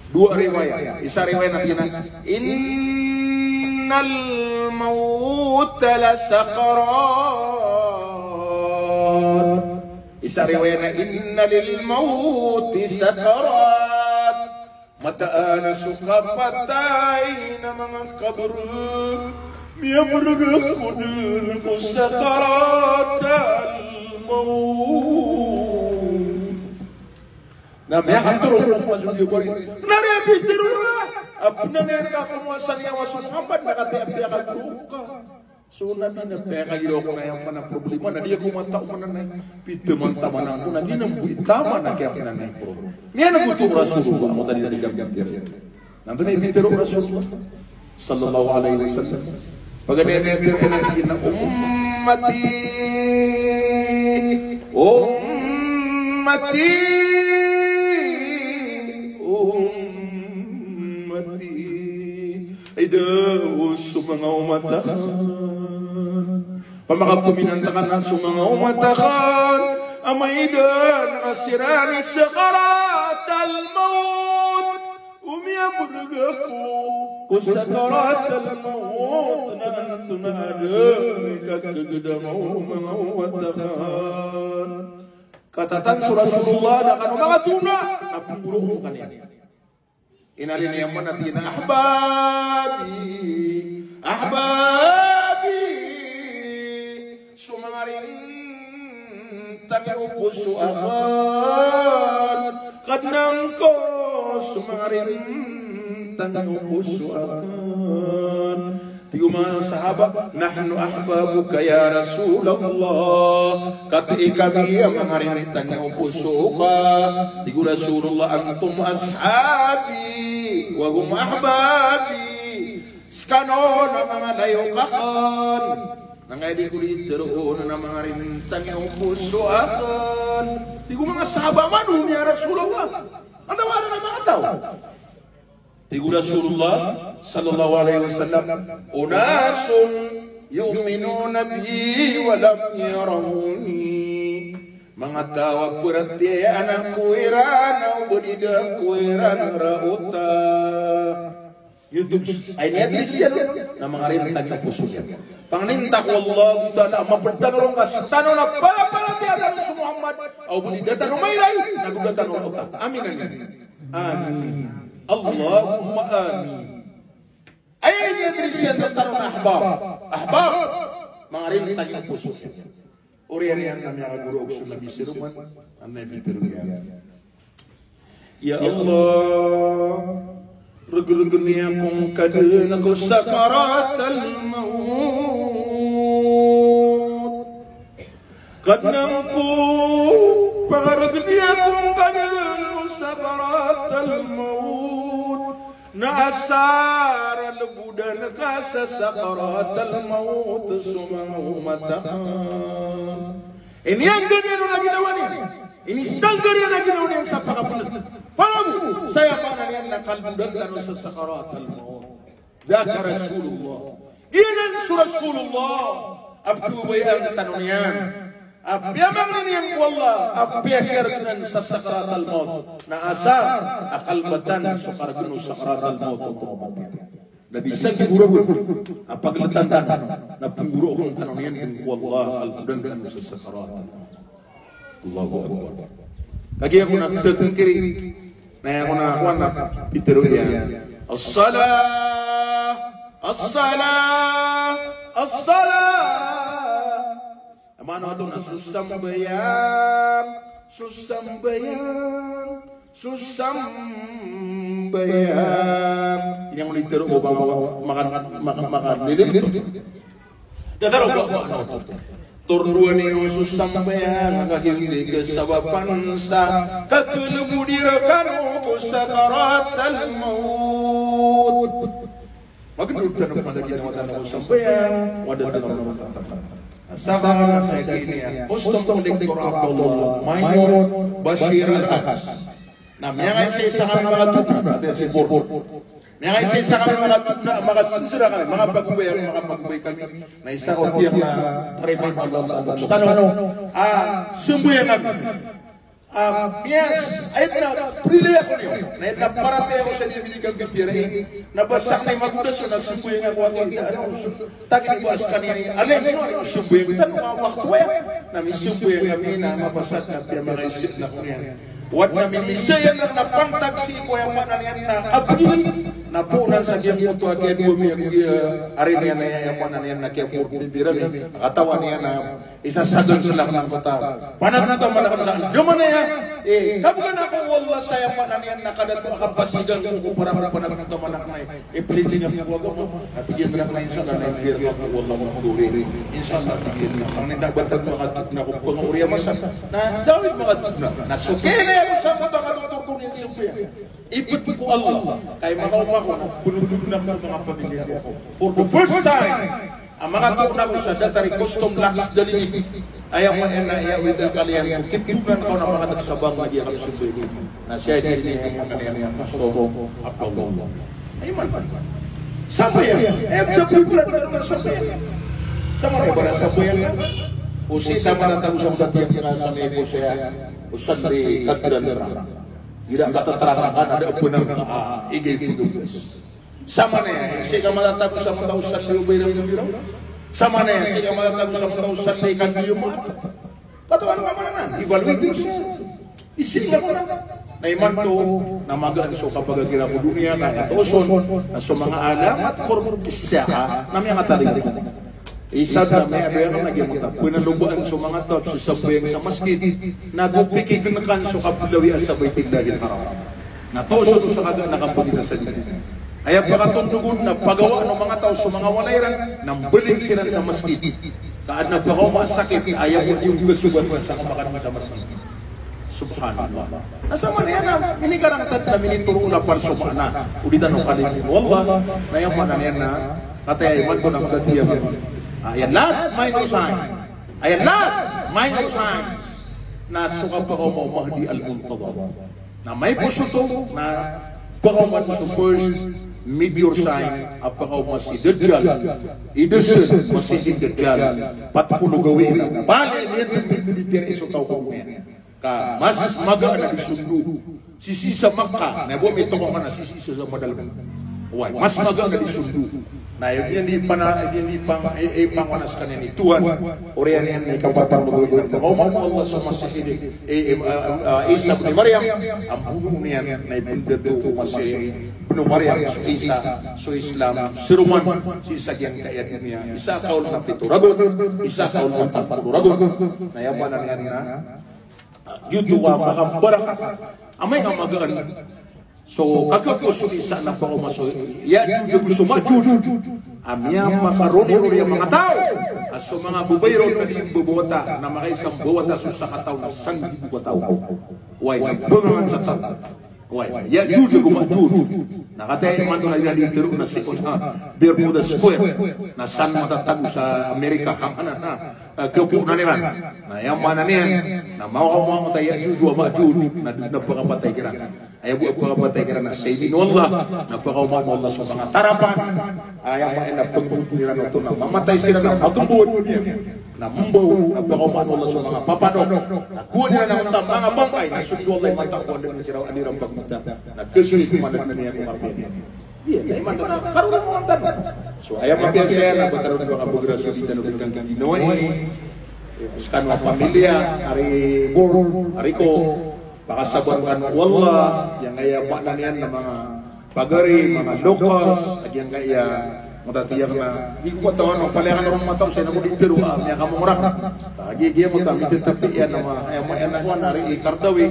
Dowa riwayat. Isa riwayat na tig iyan a, "Innal mawta la sakarat." Isa riwayat na, "Inna lil mawti sakarat." Mataan a so kapatay na manga kabr, miyabrg ako dn ko sakaratal mawt. Na miyakatharo ko Muhammad so diyabarail. Na riya pitharo a pnanay ka komowa sa niyawa so Muhammad, na katii a piyakagorok ka. So Nabi na piyakagiraw ko na aya man a problema na di ako matao mananay. Pitaman-taman angkoto na giya bo i taman a kiyapnanay ko. Miyaneg oto o Rasulullah, angkoto a di na di kapitharo. Na antonaa i pitharo o Rasulullah sallallahu alaihi wasallam? Paganay a miyatero iyan a tig iyan a, "Ummati, ummati, ummati." Ay da o so manga omat akn. Pamakapaminantakan a so manga omat akn a maida na siran i sakaratal mawt. O miyabrg ako ko sakaratal mawt na antonaa dn i kakagdam o manga omat akn. Katatan so Rasulullah, da kano makatona a pnggorok ko kaniyan. Inaloy niyan man a tig iyan a, "Ahbabi, ahbabi, so manga rintang o poso akn, Kadnan ko, so manga rintang o poso akn." Tig o manga sahaba, "Nahnu ahbabuka ya Rasulullah." Katii kami a manga rintang o poso ka. Tig o Rasulullah, "Antum ashabi, wa hum ahbabi." Skano na manga layok akn. Na angkaya di ko di tharoon a manga rintang o poso akn. Tig o manga sahaba, "Man hum ya Rasulullah?" Antawaa dn a manga taw? Tig o Rasulullah sallallahu alaihi wasallam, "Unasun yu'minuna bi wa lam yarawni." Manga taw a paratiyayaan ako iran, o ba di da ako iran raota. Giyoto i aya ini-address iyan na manga rintang o poso iyan. Pangninta ko Allahu Ta'ala a mapd tano ron ka sktano na para-paratiyaya tano so Muhammad, o ba di da tano mailay, na go da tano raota. Amin, amin. Amin. Allahumma amin. Aya ini-address iyan rktano na ahbab. Ahbab. Manga rintang o poso. Oriyan iyan na miyakagorok so Nabi siroman, a Nabi tharoon iyan, "Ya Allah, regregen iyan ko ngka dn ko sakaratal mawt." Kadnan ko, pakaregedi ako ngka dn ko sakaratal mawt. Na asar a lbodan ka sa sakaratal mawt so manga omat akn. Iniyanggad iyan on a ginawa niyan. Inisanggad iyan a ginawa niyan sa pakapled. Pangabo, saya maana niyan na kalbodan tano sa sakaratal mawt. Dhaka Rasulullah. Giyanan so Rasulullah a pkhababayaan tano niyan a piyamangni niyan ko Allah a piyakiyaregenan sa sakaratal mawt. Na asar a kalbatan so karegen o sakaratal mawt o pamamatiyan. Na bisa ki goro a pagletan tano na pnggoroon tano niyan ko Allah a kalbodan tano sa sakaratal mawt. Allahu Akbar. Kagiya ko na tagngkiri, na aya ko na kowan na pitharo iyan, "As-salah, as-salah, as-salah." Maana oto na so sambayang, so sambayang, so sambayang. Iniyan ko na itharo ko ba maka, maka, maka, makalilito. Datar o ba, ba, no. Tordoan iyo so sambayang, ka giyoto i kasabapan sa kakelebodi rekano ko sakaratal mawt. Magendod tano pn a ginawa tano ko sambayang, wada tano pn a ginawa tano. Sa ba na sa gini a, Custom Collector Abdullah Mayon Bashir Al-Haj. Na miyakaisa-isa kami makatona, ati si board. Miyakaisa-isa kami makatona, makasensera kami, makapagobay, makapagobay kami. Na isa ko tiyak na driver na Allah, Allah, Allah. Tano, ah, sambayang kami. Ah, miyas, ayat na, prilaya ko niyo. Na ayat na paratiyaya ko sa niya binigan bitiyara. Na ba sakn i magoda so na sambayang ako, ati, ano, so, tagi ni ba skaniyan i, alay mo, ano, sambayang tano, mga wakto aya. Na misambayang kami, na mabasa na piyamakaisip na ko niyan. Wad na miniisa iyan na pantag sii ko aya maana niyan na kapigilan. Na poon sa giyangkoto a kiyadowa mi a, eh, ari niyan na aya maana niyan na kiyaporbibira mi. Katawan iyan na isa sa doon sa laknang kota. Panagtaman ako sa andamanaya. Eh, kabgan ako, wallah, sa aya maana niyan na kadato a kapasigan ko ko para ko panagtaman ako na, eh, iplilingap ko agama. Ati iyan rak na, inshallah, na imbir ako, wallah, magduri. Inshallah, ati iyan na. Ang nita batag makatugna ko pang uriya masa. Na, dawid makatugna. Na, suki na ako sa mata katuturdo niyan suki. Ibet ko Allah. Kay makaoma ko, bunotugna ko mga pamilya ko. For the first time, a makatoon ako sa datar i custom lakhs dalili. Aya maana aya wida kaliyan ko, kiptunan ko na makatag sa bang lagi ako sa bang. Na siya di ini aya maana niyan na custom Abdullah. Ay man. Sambayang. Eh, sa pibran ka na sambayang. Sa mana ba na sambayang? O sii ta matatago sa matatiyak na sa may po siya. O sandi kadran ra. Gira katatarang ka na da benar ka, ah, igay pagabas. Sa mana aya, sii ka matatago sa matao sandi o bayra o biraw. Sa mana aya, sii ka matatago sa matao sandi kan Jumaat. Katawan ka man anan, evaluate yourself. Isii ka man anan. Na imanto, na magaan so kapagagira ko doniya, na aya toson, na so manga alamat qurb as-sa'a, na miyakatalingoma. Isa na miyabaya ka na giyangkoto a pnalobaan so manga taw a pzasambayang sa masgit, na go pikign kan so kablawi a sa Baitillahil Haram. Na toos oto sa kagaan a kapaginasa dn. Aya pakatondogon na pagawaan o manga taw so manga walay ran, na mbaling siran sa masgit. Ka adn a pakaoma a sakit, aya bo di ogasogan sa kamakadn sa masgit. Subhanallah. Na sa mana iyan na minikarangtad na minitoro na palso maana. O di tano kalilin. Wallah, na aya maana niyan na kataya imanto na matatiya. Ah, aya last minor sign. Aya last minor signs na so kapakaoma o Mahdi al-Muntadhar. Na may posoto na pakaoma dn so first major sign a pakaoma si Dajjal. Idasn, Masih Dajjal. Pat polo gawii na bali niyan dn dn dn so taw ko doniya. Ka mas magaan a di sondo sisii sa Makkah, na bo mitoko man a sisii sa madalm. Oway, mas magaan a di sondo. Na aya niyan di pana, aya niyan di pang, eh, eh, pangwana skaniyan i Tuhan. Oriyan iyan na ikapat polo gawii na pakaoma o Allah so Masih i, eh, eh, ah, ah, Isa bin Maryam. Ambono niyan na ibn dato o Masih bin Maryam so Isa, so Islam, so Roman, sii sa giyangkaya doniya. Isa kaul na pito ragon, isa kaul na pat polo ragon. Na aya maana niyan na Giyoto a makabarakat. Amay ka magaan. So, kaka ko so isa na pakaoma so Ya'juj ago so Ma'juj. A miyamakaroni-roni a manga taw. A so manga babay ron na di mbabawata, na makaisa mbawata so sakataw na sanggibo kataw. Oway, na bangangan sa taw. Oway, Ya'juj ago Ma'juj. Na kataya imanto na di na di tero na sii ko na Bermuda Square. Na san matatago sa Amerika, hangkanan na. Ah, kapoon iran. Na aya maana niyan na makaoma angkoto a Ya'juj wa Ma'juj na, na pakapatay kiran. Aya bo a pakapatay kiran na sa idin o Allah, na pakaomaan o Allah so manga tarapan. Aya maana na pagmbowat iran oto na mamatay siran na magmbowat iyan. Na mbaw, na pakaomaan o Allah so manga papadok. Na gowani iran angkoto a manga bangkay, na so Allah i matao ko anda siran, anda iran pagbita. Na kasoy ko manga doniya ko kapiya niyan. Iya, na imanto na karorooman tano. So aya mapiya saya na ba tano di ba kabagrasa di tano di kanggiginawai. Skano a pamilya, ari Bor, ari ko, pakasabar kano o Allah, giyangkaya maana niyan na manga pagari, manga lokas, a giyangkaya matatiyak na di ko katawan o palaya kano ron matao saya na ko di tero a miyakamongrak. Agi giya mo tami tetapi iyan na ma, aya ma, aya na ko na ari i Qaradawi.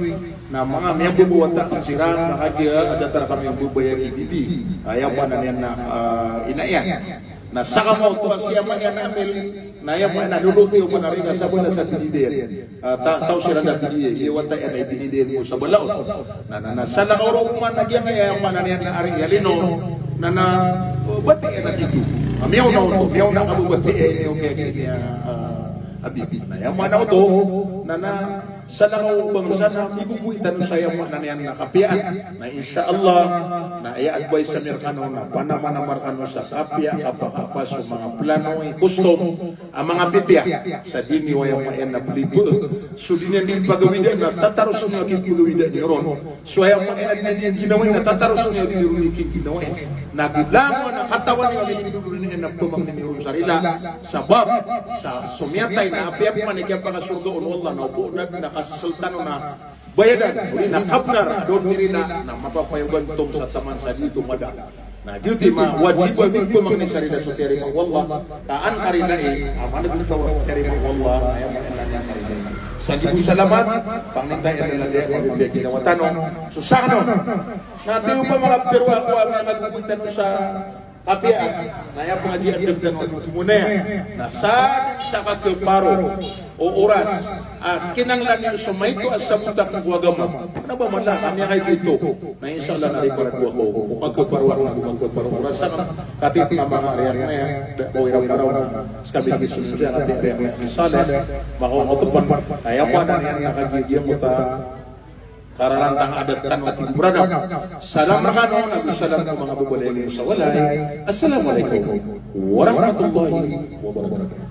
Na manga miyambobowata siran, na kagiya a datar kami mbabayagi bibi. Aya maana niyan na, ah, ina iyan. Na sakamaoto a si ama iyan a Amil, na aya maana na lolotiyo man ari ka sabala sa binidiyan. Ah, ta, taw siran na binidiyan, iya wata iyan a ibinidiyan ko sabala on. Na, na, na salakaw roo man a giyangkaya aya maana niyan na ari i Alino. Na, na, oh, bati iyan a tito. Ah, miyaona oto, miyaona ka bo bati iyan, miyaona ka bo bati iyan, ah, Habib. Na aya maana oto, na, na, salakaw bangsa na migogoy tano sa aya maana niyan na kapiyaan. Na insha Allah, na aya advice ami rkano na panamanama rkano sa kapiya, kapakapa so manga plano i custom a manga pipiya. Sa di niyo aya maana na pelipe. So di niyan di pagawida na tataros niyo a kipagawida niyo ron. So aya maana di niyan di ginawa na tataros niyo di ron i kiginawa. Na gila mo na katawan niyo a kipagawida niyo na pemangni niyo ron sa rila. Sabap sa so miyatay na apiya pman i kiyapakasorga on o Allah na obo na, na kasesel tano na bayadan, odi na kabnar, a doon mirila, na mapapayogan tong sa taman sa di oto mada. Na giyoto i mawajib a mipemangni sa rila so tiyarima o Allah, ka an karila i, a mana di oto tiyarima o Allah, na aya maana niyan karila i. Sa gibo salamat, pangninta iyan a lalayon a mapipiya ginawa tano, so sakn on. Na tiyo pa manga ptero ako a miyakagogoy tano sa kapiya, na aya pangadian dn tano a totomo na aya. Na sa di sa kaparo o oras a kinanglan iyo so maito a sabotan ko agama. Na ba mala a miyakaito. Na insha Allah na riparado ako o kaparo, na kaparo oras a katitn a manga riyak na aya. Da ko ira paraw na skami di so miyakaito riyak na si Saleh. Makaoma oto pn. Aya maana niyan na kagiya giya mo ta kararantang a adat tano a tig o Mranaw. Salam rkano, na go salam ko manga babaloy niyo sa walay. Assalamu alaikum warahmatullahi wabarakatuh.